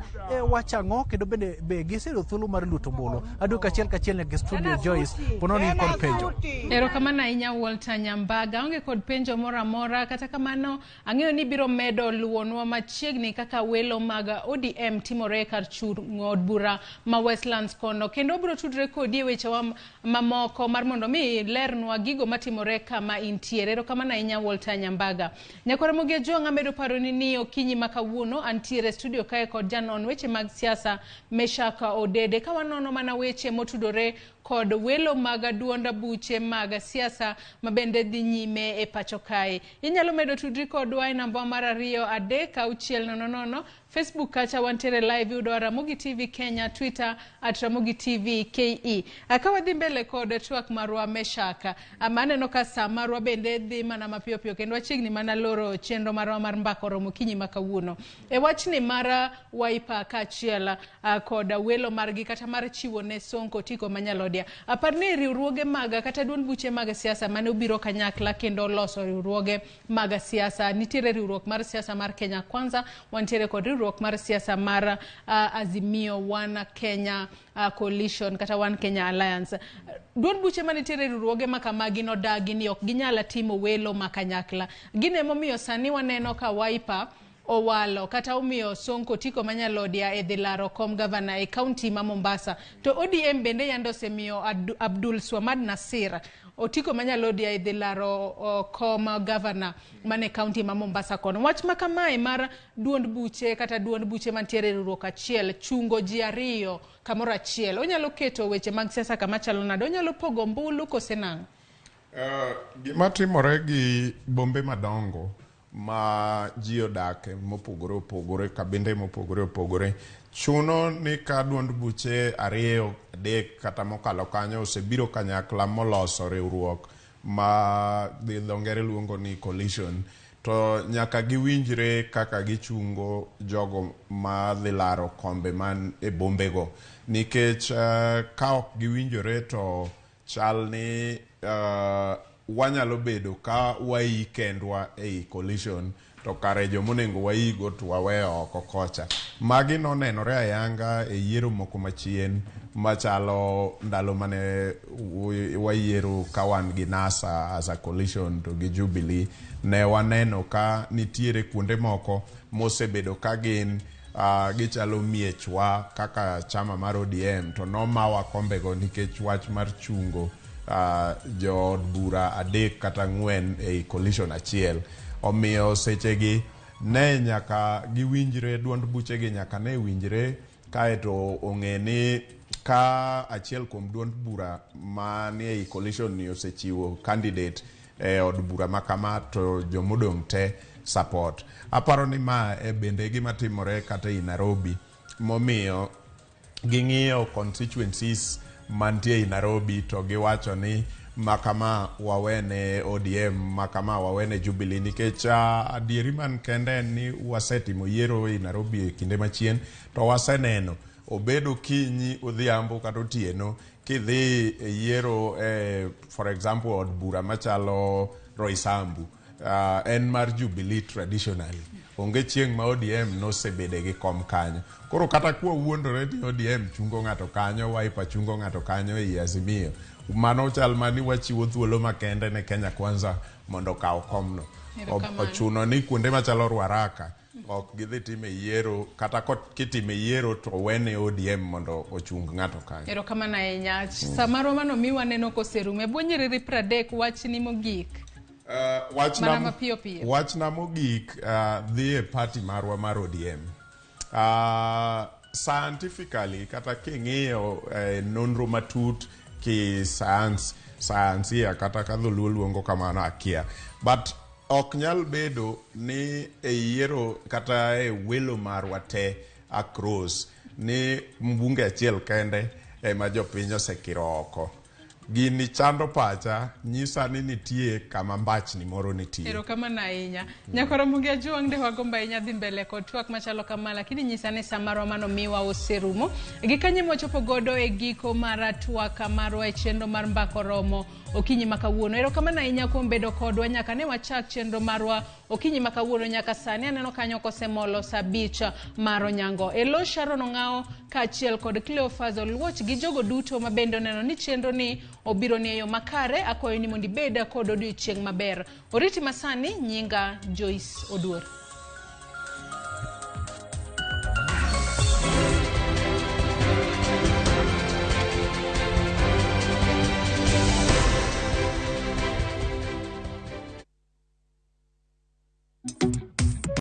wachang'o kendo bende be giseyudo thuolo mar luto ombulu. Aduogo achiel kachiel nyaka e studio Joyce pononi kod penjo. Erokamano ahinya Walter Nyambaga, aonge kod penjo moro amora, kata kamano ang'eyo ni biro medo luwonwa machiegni kaka welo mag ODM timore kar chung' od bura ma Westlands kono, kendo biro tudre kodi e wechewa mamoko mar mondo mi lernwa gigo matimore kama intiere. Erokamano ahinya Walter Nyambaga. Nyakwar Ramogi Ajwang' amedo paroni ni okinyi ma kawuono antiere studio kae kod janon weche mag siasa Meshak Odede ka wanono mana weche motudore kod welo mag duond buche mag siasa mabende dhi nyime e pacho kae. Inyalo medo tudri kodwa e namba mar 2 3 6 0 0, Facebook kacha wantiere live yudo Ramogi TV Kenya, Twitter @Ramogi TV KE. Ka wadhi mbele kod twak marwa Meshak, amaneno ka sa marwa bende dhi mana mapiyo piyo kendo wachiegni mana loro chenro marwa mar mbaka oromo okinyi ma kawuono. E wachni mar Wiper kaachiel kod welo margi kata mar chiwo ne Sonko otiko manyalodia. Apar ni riwruoge mag kata duond buche mag siasa mane obiro kanyakla kendo loso riwruoge mag siasa. Nitiere riwruok mar siasa mar Kenya Kwanza, wantiere kod riwruok mar siasa mar Azimio One Kenya Coalition kata One Kenya Alliance. Duond buche manitiere riwruoge ma kamagi nodagi ni ok ginyal timo welo ma kanyakla. Gino emomiyo sani waneno ka Wiper owalo kata omiyo Sonko otiko manyalodia e dhi laro kom gavana e kaunti ma Mombasa. To ODM bende yando osemiyo Abdul Swamad Nasir otiko manyalodia e dhi laro kom gavana mane kaunti ma Mombasa kono. Wach ma kamae mar duond buche kata duond buche mantiere e riwruok achiel chungo ji ariyo kamoro achiel onyalo keto weche mag siasa kama chalo nade? Onyalo pogo ombulu kose nang'o? Gima timore gi bombe madongo ma ji odak mopogore opogore, kabinde mopogore opogore, chuno ni ka duond buche 2, 3 kata mokalo kanyo osebiro kanyakla moloso riwruok ma dho ngere luongo ni coalition, to nyaka giwinjre kaka gichungo jogo ma dhi laro kombe man e bombego, nikech ka ok giwinjore to chal ni wanyalo bedo ka wayi kendwa ei coalition to kare jomonengo wayigo to waweyo oko kocha. Magi nonenore ayanga e yiero moko machien machalo ndalo mane wayiero ka wan gi NASA as a coalition to gi Jubilee. Ne waneno ka nitiere kuonde moko mosebedo ka gin gichalo miechwa kaka chama mar ODM to nomawa kombego nikech wach mar chungo jood bura 3 kata 4 ei coalition achiel. Omiyo sechegi ne nyaka giwinjre, duond buchegi nyaka ne winjre kaeto ong'e ni ka achiel kuom duond bura manie ei coalition ni osechiwo candidate e od bura makama to jomodong' te support. Aparo ni ma e bende gima timore kata ei Nairobi. Momiyo ging'iyo constituencies mantie ei Nairobi to giwacho ni makama wawene ODM, makama wawene Jubilee, nikech adieri man kende en ni wasetimo yiero ei Nairobi e kinde machien to waseneno obed okinyi, odhiambo kata otieno kidhi e yiero for example od bura machalo Roysambu, en mar Jubilee traditionally. Onge chieng' ma ODM nosebede gi kom kanyo. Koro kata kwawuondore ni ODM chungo ng'ato kanyo, Wiper chungo ng'ato kanyo ei Azimio, mano chal mani wachiwo thuolo makende ne Kenya Kwanza mondo okaw komno. Ochuno ni kuonde machalo Ruaraka ok gidhi time yiero, kata kitime yiero to wene ODM mondo ochung ng'ato kanyo. Erokamano ahinya. Samoro mano mi waneno koserumo. E bwo nyiriri 30, wachni mogik. Mana mapiyo piyo. Wachna mogik dhi e party marwa mar ODM. Scientifically kata king'iyo nonro matut ki science, science kata ka dholuo luongo kamano akia. But ok nyal bedo ni e yiero kata e welo marwa te across ni mbunge achiel kende ema jopiny osekiro oko. Gini chando pacha, nyisa ni nitie kama mbachni moro nitie. Erokamano ahinya. Nyakoromogi Ajwang' de wagombo ahinya dhi mbele kod twak machalo kama, lakini nyisa ni sa marwa mano miwa oserumo. Gi kanye mwachopo godo e giko mar twak marwa e chenro mar Mbaka Oromo okinyi ma kawuono. Erokamano ahinya kuom bedo kodwa nyaka ne wachak chenro marwa okinyi ma kawuono nyaka sani. Aneno kanyo kosemolo sa 5 mar onyango. Elo Sharon Ong'ao kaachiel kod Cleophas Oluoch gi jogo duto ma bende oneno ni chenro ni obiro ni e yo makare. Akwayo ni mondo ibed kod odiochieng' maber. Oriti masani, nyinga Joyce Oduor.